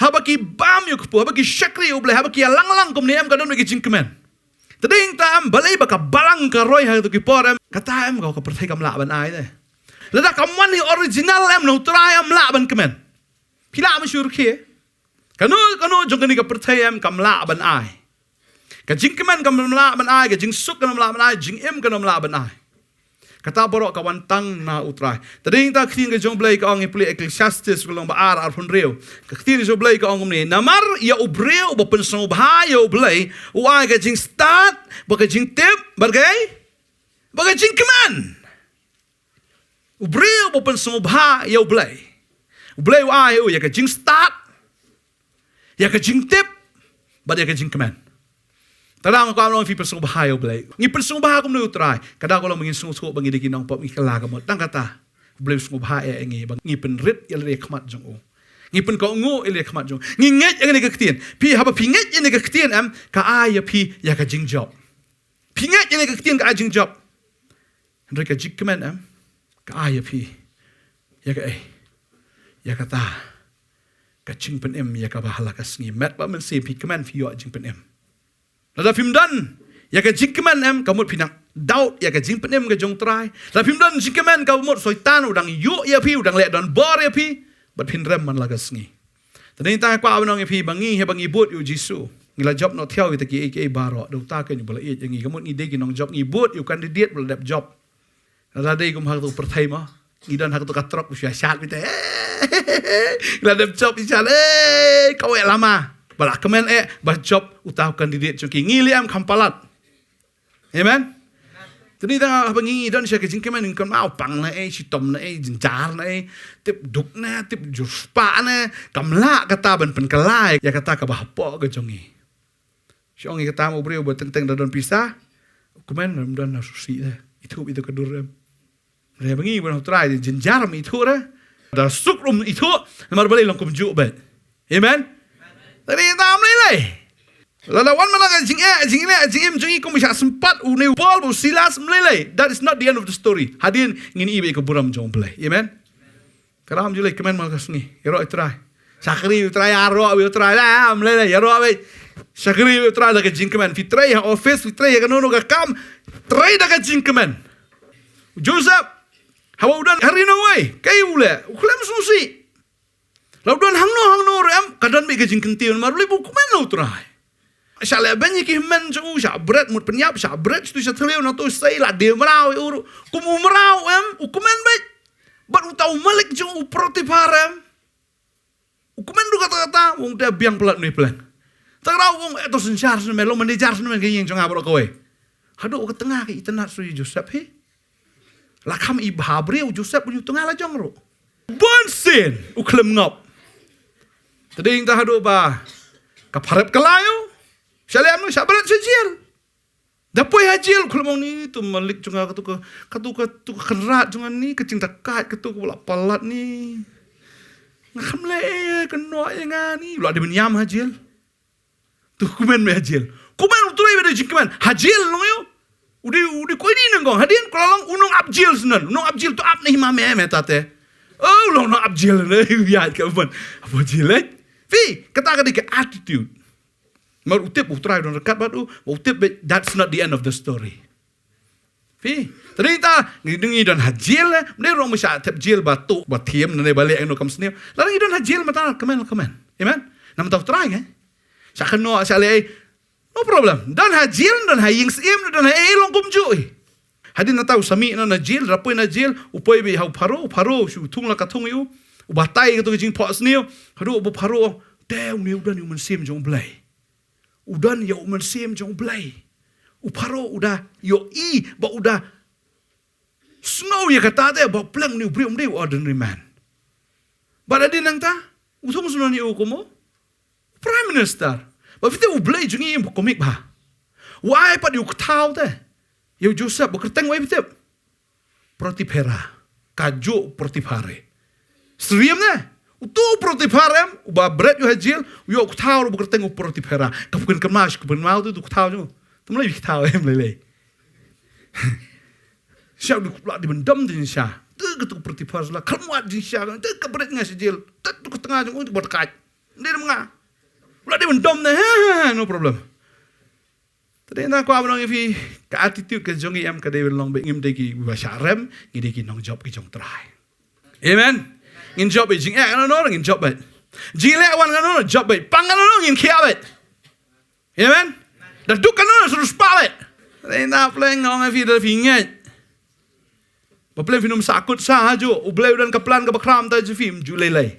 Haba ki bam ïa u kpu, haba ki shakri ïa U Blei, haba ki ïalang lang kumne, em, ka don beit ka jingkmen. Te dei ta em, balei ba ka balang ka roi ha kato ki por, em, kata, em, ka, ka pyrthei kam lah ban ai te. Lada kam wan hi original, em, na U Trai, em, lah ban kmen. Phi lah ban shu rkhie. Kano kano jong kane ka pyrthei, em, kam lah ban ai. Ka jingkmen kam lah ban ai, ka jingsuk kam lah ban ai, jingim kam lah ban ai. Kata baroh ka wan tang na U Trai. Te dei ta ktien ka jong U Blei ka ong, pule Ecclesiastes ka lynnong ba ar, arphew hynriew. Ka ktien ka jong U Blei ka ong kumne: Namar ïa u briew uba pynsngewbha ïa U Blei u ai ka jingstad bad ka jingtip bad ka, bad ka jingkmen. U briew uba pynsngewbha ïa U Blei, U Blei u ai ïa u ïa ka jingstad, ïa ka jingtip bad ïa ka jingkmen. Te dang ka long phi pynsngewbha ïa U Blei. Ngi pynsngewbha kumno ïa U Trai? Ka dang ka long ba ngin sngewthuh ba ngi dei ki nongpop, ngi kylla ka mut. Tang kata, U Blei u sngewbha ïa ngi ba ngi pynrit ïa lade ha khmat jong u. Ngi pynkohnguh ïa lade ha khmat jong u. Ngi ngeit ïa kane ka ktien. Phi, haba phi ngeit ïa kane ka ktien, em, ka ai ïa phi ïa ka jingjop. Phi ngeit ïa kane ka ktien, ka ai jingjop. Hynrei ka jingkmen, em, ka ai ïa phi ïa kaei? Ïa kata ka jingpynim ïa kaba ha la ka sngi. Met bad mynsiem phi kmen, phi ïoh jingpynim. Lada phim don ïa ka jingkmen, em, ka mut phi nang doubt ïa ka jingpynim ka jong U Trai. Lada phim don jingkmen, ka mut Soitan u dang ïuh ïa phi, u dang leh donbor ïa phi, bad phin rem man la ka sngi. Te dei ta nga kwah ban ong ïa phi ba ngi, haba ngi bud ïa U Jisu, ngi la jop noh thiaw ïa kita kiei kiei baroh. Da uta keiñ uba la ïeit ïa ngi. Ka mut ngi dei ki nongjop, ngi bud ïa u candidate ba la dep jop. Lada dei kum ha kato ka pyrthei mo, ngi don ha kato ka trok, u shu ïa shad beit te. Ngi la dep jop, ïa shad, eh, kawei lama ba la kmen, eh, ba jop uta u candidate jong ki. Ngi leh em, kham palat. Amen. Te dei ta haba ngi don sha ka jingkmen, ngi kynmaw pang na ei, shitom na ei, jynjar na ei, tip duk na, tip jur spah na, kam lah kata ban pynkylla ïa kata kaba hapoh ka jong ngi. Shu ong ïa kata, ma u briew ba teng teng da don pisa, u kmen, ym don, na sngewsih te. Ithuh ito ka dur em. Hynrei ba ngi ban ha U Trai, jynjar ym ithuh re. Da suk ruh ym ithuh, namar balei, long kumjuh beit. Amen. Te dei ta ym lei lei. Lada wan man la ka jingeh, jingeh, jingim jong ngi kum ba shah sympat une u Paul bad u Silas, ym lei lei. That is not the end of the story. Hadien ngin ïohi beit ïa ka burom jong U Blei. Amen. Ka dang ju leh kmen man la ka sngi. Ïaroh ïa U Trai. Shakri ïa U Trai, ïaroh ïa U Trai, la ym lei lei, ïaroh beit. Shakri ïa U Trai da ka jingkmen. Phi trei ha office, phi trei ha kano kano ka kam, trei da ka jingkmen. U Joseph, haba u don ha ri Nongwei, kaei u leh? U khlem sngewsih. La u don hangno hangno ruh em, ka don beit ka jingkyntiew namar u leh, u kmen ha U Trai. Shah leh beiñ ïa ki hynmen jong u, shah bret mut pynïap, shah bret shatu sha thliew, nangta u sei la die mraw ïa u ruh. Kum u mraw em, u kmen beit. Bad uta u malik jong u, Potiphar em, u kmen ruh kata kata, u ong te biang palat une u pleng. Te kata u ong, eh, to synshar shane me, long manager shane me ka ïing jong nga baroh kawei. Haduh ka tnga ka itynnad shuh ïa u Joseph hi. La kham i bha briew u Joseph, u tnga la jong ruh. Bun sien u khlem ngop. Te dei ta haduh ba ka pharep ka lai u. Sha lem u, sha bret sha jel. Da poi ha jel u khlem ong, ni to malik jong nga, kato ka, kato ka, kato ka kynrad jong nga ni, ka jingdakaid kato kaba la palat ni. Nga kham leh ei, ka noh ïa nga ni. U la dei ban ïam ha jel. To kmen beit ha jel. Kmen, u trei beit da jingkmen. Ha jel long ïa u. U dei, u dei koidi nyngkong. Hadien ka la long u nongap jel shen. U nongap jel to ap na hima me, me ta te. Oh, u long nongap jel ne, u ïaid ka ban ap jel, eh. Phi, kata ka dei ka attitude. Namar u tip U Trai u don ryngkat bad u, u tip beit, that's not the end of the story. Phi, te dei ta, ngi, ngi don ha jel, eh, ym dei ruh ba shah thep jel ba tuh, ba thiem, ne ba leh kano kam sniew. Lada ngi don ha jel mynta, kmen, kmen. Amen. Namar U Trai, eh. Shah kynnoh, shah leh, no problem. Don ha jel, don ha ïing syiem, don ha ei, long kumjuh hi. Hadien nangta u sa mih noh na jel, da poi na jel, u poi beit ha u Pharaoh, u Pharaoh shu thung la ka thung ïa u. U batai kato ka jingphohsniew, haduh ba u Pharaoh, te une u don ïa u Mynsiem jong U Blei. U don ïa u mynsiem jong U Blei. U Pharaoh u da ïohi ba u da sngew ïa kata te ba u pleng une u briew um dei u ordinary man. Bad hadien nangta u thung sngewbha ïa u kum u Prime Minister. Bad phi tip U Blei jong ngi um komik bha. U ai pat ïa u kthaw te ïa u Joseph, ba kyrteng u ai phi tip? Potiphera. Kajuh Potiphar. Syriem ne? Uto u Potiphar em, uba bret ïa u ha jel, u ïoh u kthaw ruh ba kyrteng u Potiphera. Ka pynkan mash, ka pynkan mau tu, tu kthaw jong u. Te mlei kthaw em lei lei. Sha u la dei ban dom jingshisha. Te ka tu Potiphar la khlem wad jingshisha, te ka bret nga sha jel. Te tu ka tnga jong u tu ba tkaj. Dei ma nga. U la dei ban dom ne, ha, ha, ha, no problem. Te dei na kwah ban ong ïa phi, ka attitude ka jong ngi em ka dei ban long ba ngim dei kiba shah rem, ngi dei ki nongjop ki jong U Trai. Amen. Ngin jop beit, jingeh kano kano ngin jop beit. Jingleh wan kano kano jop beit. Pang kano kano ngin khia beit. Amen. Da duk kano kano shu spah beit. Te dei na pleng ong ïa phi da phi ngeit. Ba pleng phin ym sahkut sah hajuh, U Blei u don ka plan kaba khraw tam ïa phi, ym ju lei lei.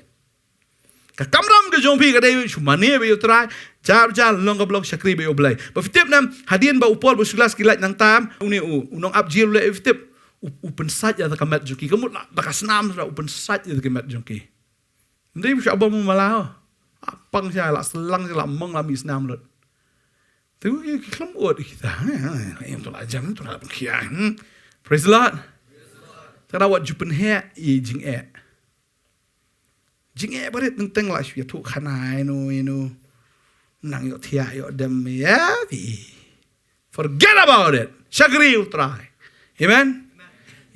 Ka kamram ka jong phi ka dei shu mane bad ïa U Trai, jar jar long ka ba long shakri bad ïa U Blei. Ba phi tip ne em, hadien ba u Paul bad u Silas ki lait nangta em, une u, u nongap jel u leh, phi tip, u, u pynsait ïa ka met jong ki, ka mut la da ka snam la u pynsait ïa ka met jong ki. Ym dei shu bam u mala ho. Apang sha la slang sha la mong la mih snam lut. Te u ki khlem ut kita. Em to la jam to la pynkhia. Hmm. Praise the Lord. Te da wat ju pynheh ïa jingeh. Jingeh barit teng teng la shu ïathuh khana ïa no ïa no. Nang ïoh thiah ïoh dem ïa phi. Forget about it. Shakri U Trai. Amen.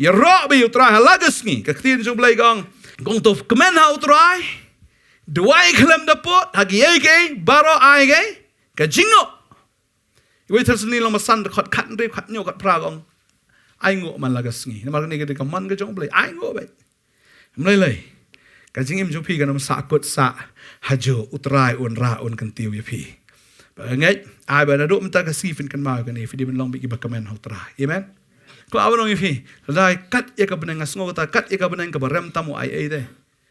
Ïaroh bad U Trai ha la ka sngi. Ka ktien jong U Blei ka ong, kong to kmen ha U Trai. Duwai khlem da pud ha kiei kiei baroh, ai kiei ka jingnguh. Iwei Thessaloni lyngba san dkhot khathynriew, khathynñiew, khatphra ka ong, ai nguh man la ka sngi. Namar kane ka dei ka mon ka jong U Blei. Ai nguh beit. Ym lei lei. Ka jingim jong phi kan ym sahkut sah hajuh, U Trai un rah un kyntiew ïa phi. Ba nga ngeit, ai ba naduh mynta ka sngi phin kynmaw ïa kane, phi dei ban long beit kiba kmen ha U Trai. Amen. Ko awan ong ïa phi, lada kat ïa ka bneng, nga sngew kata kat ïa ka bneng kaba rem tam u ai ei te.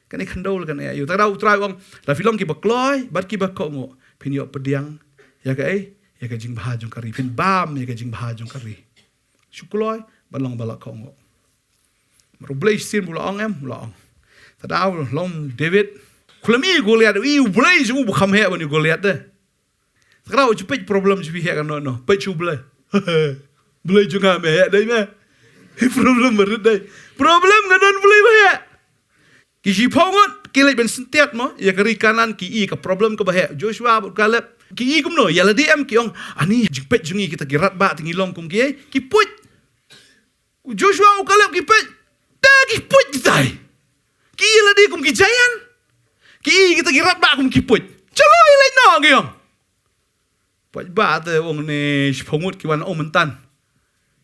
Kane khyndew la kane aïu. Te ka daw U Trai u ong, lada phi long kiba kloi bad kiba kohnguh, phin ïoh pdiang ïa kaei? Ïa ka jingbha jong ka ri. Phin bam ïa ka jingbha jong ka ri. Shu kloi bad long ba la kohnguh. Mar U Blei shisien ba u la ong em, u la ong. Te ka daw long David, khlem ïohi Goliath, ïohi U Blei jong u ba kham heh ban ïohi Goliath te. Te ka daw ju peit problem jong phi heh kano kano, peit sha U Blei. Blei jong nga me heh dei me. Problem barit dei. Problem nga don Blei ba heh. Ki shiphew ngut ki leit ban syntiat mo ïa ka ri Kanaan, ki ïohi ka problem kaba heh. Joshua bad Kaleb ki ïohi kumno? Ïa lade em ki ong, ani jingpeit jong ngi kita ki radbah te ngi long kum kiei? Ki puit. U Joshua, u Kaleb ki peit. Te ki puit kitai. Ki ïa lade kum ki giant. Ki ïa kita ki radbah kum ki puit. Chalo ïa leit noh ki ong. Paidbah te ong ne shiphew ngut ki wan ong myntan.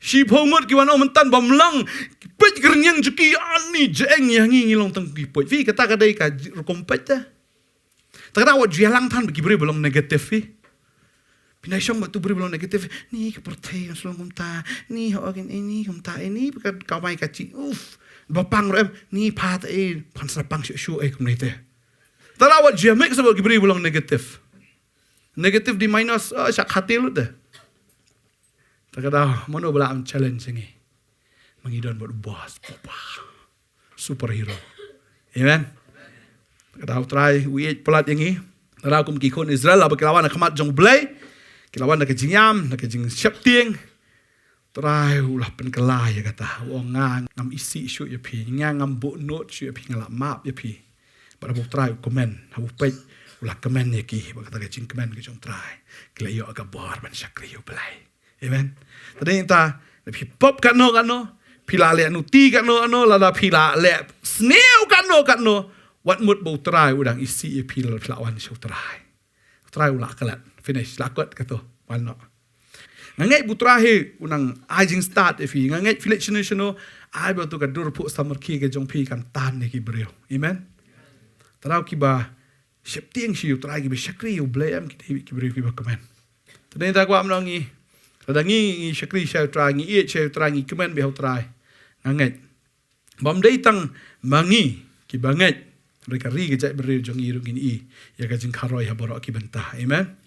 Shiphew ngut ki wan ong myntan bym long. Ki peit ki rynïeng jong ki, ani jeng ïa ngi, ngi long tang ki puit. Phi, kata ka dei ka rukom peit te. Te ka daw wat ju ïalang than bad ki briew ba long negative phi. Phi nang shong bad tu briew ba long negative. Ni ka pyrthei kan sa long kumta. Ni ho kin, eh, ni kumta, eh, ni ka kawai ka chi. Uf. Ba pang ruh em. Ni pha te, eh, phan sa pang shuh shuh, eh, kumne te. Te ka daw wat ju ïa mix bad ki briew ba long negative. Negative di minus, oh, shah khati lut te. Te ka daw mano ba lah ban challenge ngi. Ma ngi don bad u boss, papa. Superhero. Amen. Te ka daw Trai u ïeit palat ïa ngi. Te ka daw kum ki khun Israel, haba ki la wan ha khmat jong U Blei, ki la wan da ka jingïam, da ka jingsheptieng. Trai u la pynkylla ïa kata. U ong, nga ngam isih shuh ïa phi, nga ngam buh nud shuh ïa phi, nga la map ïa phi. Bad haba U Trai u kmen, haba u peit, u la kmen ïa ki bad kata ka jingkmen ka jong U Trai, ki la ïoh ka bor ban shakri U Blei. Amen. Te dei ta, lada phi pop katno katno, phi la leh nuti katno katno, lada phi la leh sniew katno katno, wat mut ba U Trai u dang isih ïa phi lada phi la wan sha U Trai. U Trai u la klet. Finish, la kut kato. Wan noh. Nga ngeit ba U Trai hi u nang ai jingstad ïa phi. Nga ngeit phi leit shano shano, ai ba tu ka dur phuh samrkhie ka jong phi kan tan ïa ki briew. Amen. Te daw kiba sheptieng sha U Trai, kiba shakri U Blei em, ki dei ki briew kiba kmen. Te dei ta kwah mynno ngi, lada ngi, ngi shakri sha U Trai, ngi ïeit sha U Trai, ngi kmen bad U Trai, nga ngeit bym dei tang ma ngi kiba ngeit, hynrei ka ri ka jaitbynriew jong ngi ruh ngin ïohi ïa ka jingkharoi ha baroh ki bynta. Amen.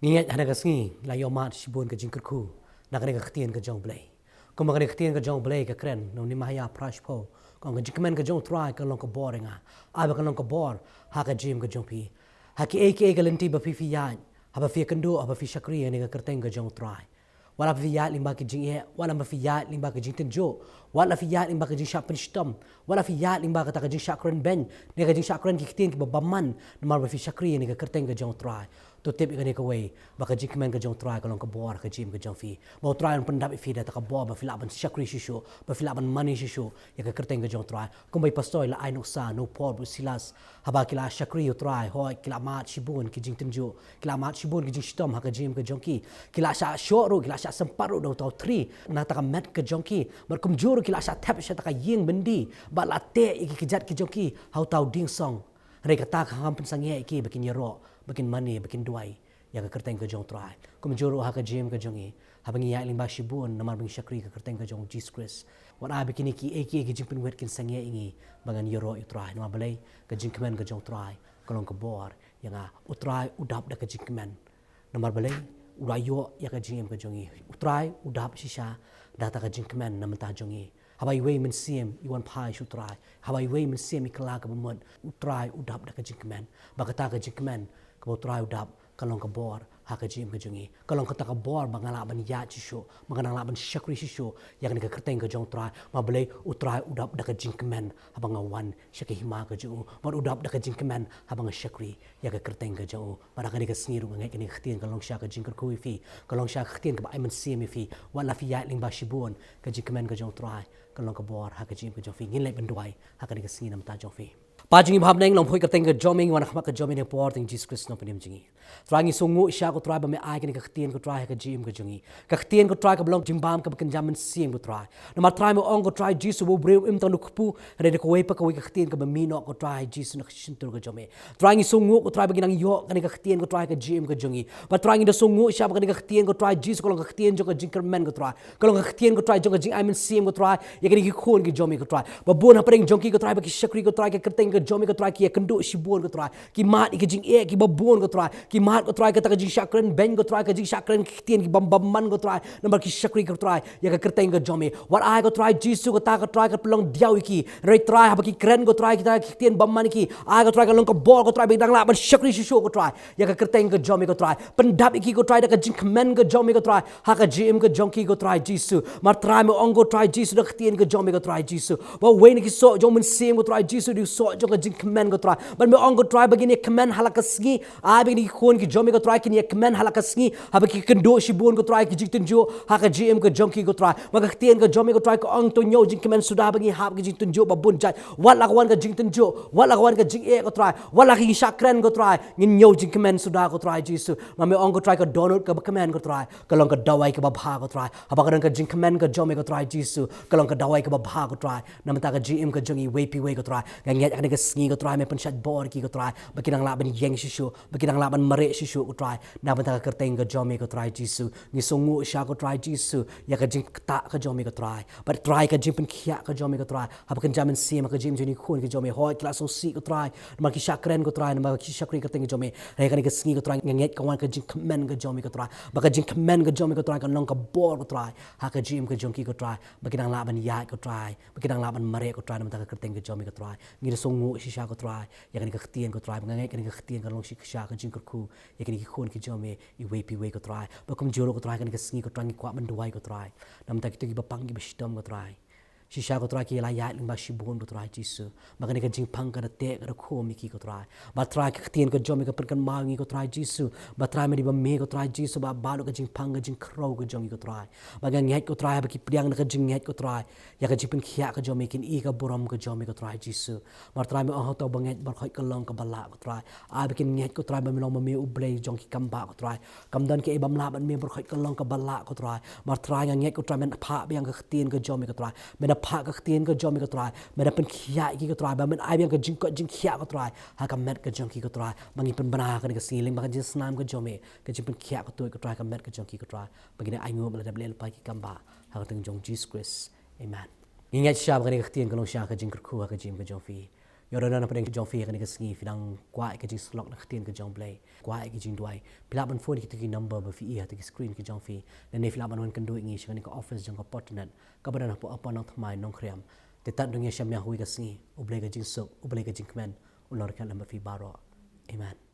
Ngi ngeit ha kane ka sngi la ïoh mad shibun ka jingkyrkhu na kane ka ktien ka jong U Blei. Kumba kane ka ktien ka jong U Blei ka kren na u Nehemiah phra shiphew, ka ong ka jingkmen ka jong U Trai ka long ka bor ïa nga. Ai ba ka long ka bor ha ka jingim ka jong phi. Ha kiei kiei ka lynti ba phi phi ïaid, haba phi ïakynduh, haba phi shakri ïa kane ka kyrteng ka jong U Trai. Wat la phi ïaid lyngba ki jingeh, wat la phi ïaid lyngba ki jingtynjuh, wat la phi ïaid lyngba ki jingshah pynshitom, wat la phi ïaid lyngba kata ka jingshah kren beiñ, ne ka jingshah kren ki ktien kiba bymman, namar ba phi shakri ïa kane ka kyrteng ka jong U Trai. To tip ïa kane kawei, ba ka jingkmen ka jong U Trai ka long ka bor ha ka jingim ka jong phi. Ba U Trai un pyndap ïa phi da kata ka bor ba phi lah ban shakri shuh shuh, ba phi lah ban mane shuh shuh ïa ka kyrteng ka jong U Trai. Kumba i pastor i la ai nuksa na u Paul bad u Silas, haba ki la shakri ïa U Trai, hooid ki la mad shibun ki jingtynjuh, ki la mad shibun ki jingshitom ha ka jingim ka jong ki. Ki la shah shoh ruh, ki la shah sympat ruh da uta u thri na kata ka met ka jong ki. Bad kumjuh ruh ki la shah thep sha kata ka ïing byndi, bad la teh ïa ki kjat ki jong ki ha uta u dieng song. Hynrei kata kam pynsangeh ïa ki ba kin ïaroh, ba kin mane, ba kin duwai ïa ka kyrteng ka jong U Trai. Kumjuh ruh ha ka jingim ka jong ngi, haba ngi ïaid lyngba shibun namar ba ngi shakri ïa ka kyrteng ka jong U Jisu Khrist, wat ai ba kine kiei kiei ki jingpynwit kin sangeh ïa ngi ba ngan ïaroh ïa U Trai. Namar balei? Ka jingkmen ka jong U Trai ka long ka bor ïa nga. U Trai u dap da ka jingkmen. Namar balei? U la ïoh ïa ka jingim ka jong ngi. U Trai u dap shisha da kata ka jingkmen na bynta jong ngi. Haba iwei i Mynsiem i wan phai sha U Trai, haba iwei i Mynsiem i kylla kaba mut, U Trai u dap da ka jingkmen. Bad kata ka jingkmen kaba U Trai u dap ka long ka bor ha ka jingim ka jong ngi. Ka long kata ka bor ba nga lah ban ïaid shuh shuh, ba nga nang lah ban shakri shuh shuh ïa kane ka kyrteng ka jong U Trai. Namar balei? U Trai u dap da ka jingkmen haba nga wan sha ka hima ka jong u, bad u dap da ka jingkmen haba nga shakri ïa ka kyrteng ka jong u. Bad ha kane ka sngi ruh nga ngeit kane ka ktien ka long shisha ka jingkyrkhu ïa phi, ka long shisha ka ktien kaba ai mynsiem ïa phi. Wat la phi ïaid lyngba shibun, ka jingkmen ka jong U Trai ka long ka bor ha ka jingim ka jong phi. Ngin leit ban duwai ha kane ka sngi na bynta jong phi. Kpa jong ngi ba ha bneng, long poi ka kyrteng ka jong me, ngi wan ha khmat ka jong me ha ka por jong U Jisu Khrist u nongpynim jong ngi. Trai ngi sngewnguh shisha ko Trai ba me ai kane ka ktien ko Trai ha ka jingim ka jong ngi. Ka ktien ko Trai kaba long jingbam kaba kynja mynsiem ko Trai. Namar Trai me ong ko Trai Jisu ba u briew um tang da u kpu, hynrei da kawei pa kawei ka ktien kaba mih noh ko Trai Jisu na ka shyntur ka jong me. Trai ngi sngewnguh ko Trai ba ngi nang ïoh kane ka ktien ko Trai ha ka jingim ka jong ngi. Bad Trai ngi da sngewnguh shisha ba kane ka ktien ko Trai Jisu ka long ka ktien jong ka jingkyrmen ko Trai. Ka long ka ktien ko Trai jong ka jingai mynsiem ko Trai ïa kine ki khun ki jong me ko Trai. Ba bun hapdeng jong ki ko Trai ba ki shakri ko Trai ka kyrteng ka jong me ko Trai, ki ïakynduh shibun ko Trai. Ki mad ïa ki jingeh kiba bun ko Trai. Ki mad ko Trai kata ka jingshah kren beiñ ko Trai, ka jingshah kren ki ktien ki bym bymman ko Trai. Namar ki shakri ko Trai ïa ka kyrteng ka jong me. Wat ai ko Trai Jisu kata ko Trai ka pynlong diaw ïa ki. Hynrei Trai haba ki kren ko Trai kita ki ktien bymman ïa ki, ai ko Trai ka long ka bor ko Trai ba ki nang lah ban shakri shuh shuh ko Trai ïa ka kyrteng ka jong me ko Trai. Pyndap ïa ki ko Trai da ka jingkmen ka jong me ko Trai ha ka jingim ka jong ki ko Trai Jisu. Namar Trai me ong ko Trai Jisu da ka ktien ka jong me ko Trai Jisu ba uwei na ki soh jong u Mynsiem ko Trai Jisu dei u soh jong ka jingkmen ko Trai. Bad me ong ko Trai ba kin ïakmen ha la ka sngi. Ai ba kine ki khun ki jong me ko Trai kin ïakmen ha la ka sngi haba ki kynduh shibun ko Trai ki jingtynjuh ha ka jingim ka jong ki ko Trai. Namar ka ktien ka jong me ko Trai ka ong to ñiew jingkmen suda ba ngi hap ki jingtynjuh ba bun jait. Wat la ka wan ka jingtynjuh, wat la ka wan ka jingeh ko Trai, wat la ka jingshah kren ko Trai, ngin ñiew jingkmen suda ko Trai Jisu. Namar me ong ko Trai ka dohnud kaba kmen ko Trai ka long ka dawai kaba bha ko Trai. Haba ka don ka jingkmen ka jong me ko Trai Jisu ka long ka dawai kaba bha ko Trai. Na bynta ka jingim ka jong iwei pa iwei ko Trai. Nga ngeit ha kane ka sngi ko Trai me pynshait bor ïa ki ko Trai ba ki nang lah ban ïeng shuh shuh, ba ki nang lah ban mareh shuh shuh ko Trai. Na bynta ka kyrteng ka jong me ko Trai Jisu. Ngi sngewnguh shisha ko Trai Jisu ïa ka jingktah ka jong me ko Trai. Bad Trai ka jingpynkhiah ka jong me ko Trai. Haba kynja mynsiem ha ka jingim jong ki khun ki jong me, hooid ki la sngewsih ko Trai namar ki shah kren ko Trai, namar ki shakri ka kyrteng ka jong me. Hynrei ha kane ka sngi ko Trai nga ngeit ka wan ka jingkmen ka jong me ko Trai. Ba ka jingkmen ka jong me ko Trai kan long ka bor ko Trai ha ka jingim ka jong ki ko Trai. Ba ki nang lah ban ïaid ko Trai, ba ki nang lah ban mareh ko Trai na bynta ka kyrteng ka jong me ko Trai. Ngi da sngewnguh shisha ko Trai ïa kane ka ktien ko Trai. Ba nga ngeit kane ka ktien kan long shisha ka jingkyrkhu ïa kine ki khun ki jong me iwei pa iwei ko Trai. Ba kumjuh ruh ko Trai kane ka sngi ko Trai ngi kwah ban duwai ko Trai na bynta kito kiba pang kiba shitom ko Trai. Shisha ko Trai ki la ïaid lyngba shibun ko Trai Jisu. Ba kane ka jingpang ka da teh ka da khum ïa ki ko Trai. Ba Trai ka ktien ka jong me ka pynkynmaw ïa ngi ko Trai Jisu. Ba Trai me dei ba me ko Trai Jisu ba baroh ka jingpang ka jingkhrew ka jong ngi ko Trai. Ba nga ngeit ko Trai ba ki pdiang da ka jingngeit ko Trai ïa ka jingpynkhiah ka jong me, kin i ka burom ka jong me ko Trai Jisu. Namar Trai me ong ha uta uba ngeit baroh khoit ka long kaba lah ko Trai. Ai ba kin ngeit ko Trai ba me long ma me U Blei jong ki kambah ko Trai. Kam don kiei bym lah bad me, baroh khoit ka long kaba lah ko Trai. Namar Trai nga ngeit ko Trai men phah biang ka ktien ka jong me ko Trai. Men phah ka ktien ka jong me ko Trai. Men pynkhiah ïa ki ko Trai ba men ai biang ka jingkoit jingkhiah ko Trai ha ka met ka jong ki ko Trai. Ba ngi pynbna ha kane ka sngi lyngba ka jingsnam ka jong me, ka jingpynkhiah ka tuid ko Trai ha ka met ka jong ki ko Trai. Ba ngi dang ainguh ba la dep leh lypa ïa ki kambah ha ka kyrteng jong U Jisu Khrist. Amen. Ngi ngeit shisha ba kane ka ktien ka long shisha ka jingkyrkhu ha ka jingim ka jong phi. Ïa u don hapdeng jong phi ha kane ka sngi, phi dang kwah ïa ka jingsyllok na ka ktien ka jong U Blei, kwah ïa ka jingduwai, phi lah ban phone ïa kito ki number ba phi i ha kito ki screen ka jong phi. Lane phi lah ban wan kynduh ïa ngi sha kane ka office jong ka Portnet kaba don hapoh Upper Nongthymmai, Nongkrem. Te tad ngi ïashem ïa kawei ka sngi. U Blei ka jingsuk, U Blei ka jingkmen un long ryngkat lem bad phi baroh. Amen.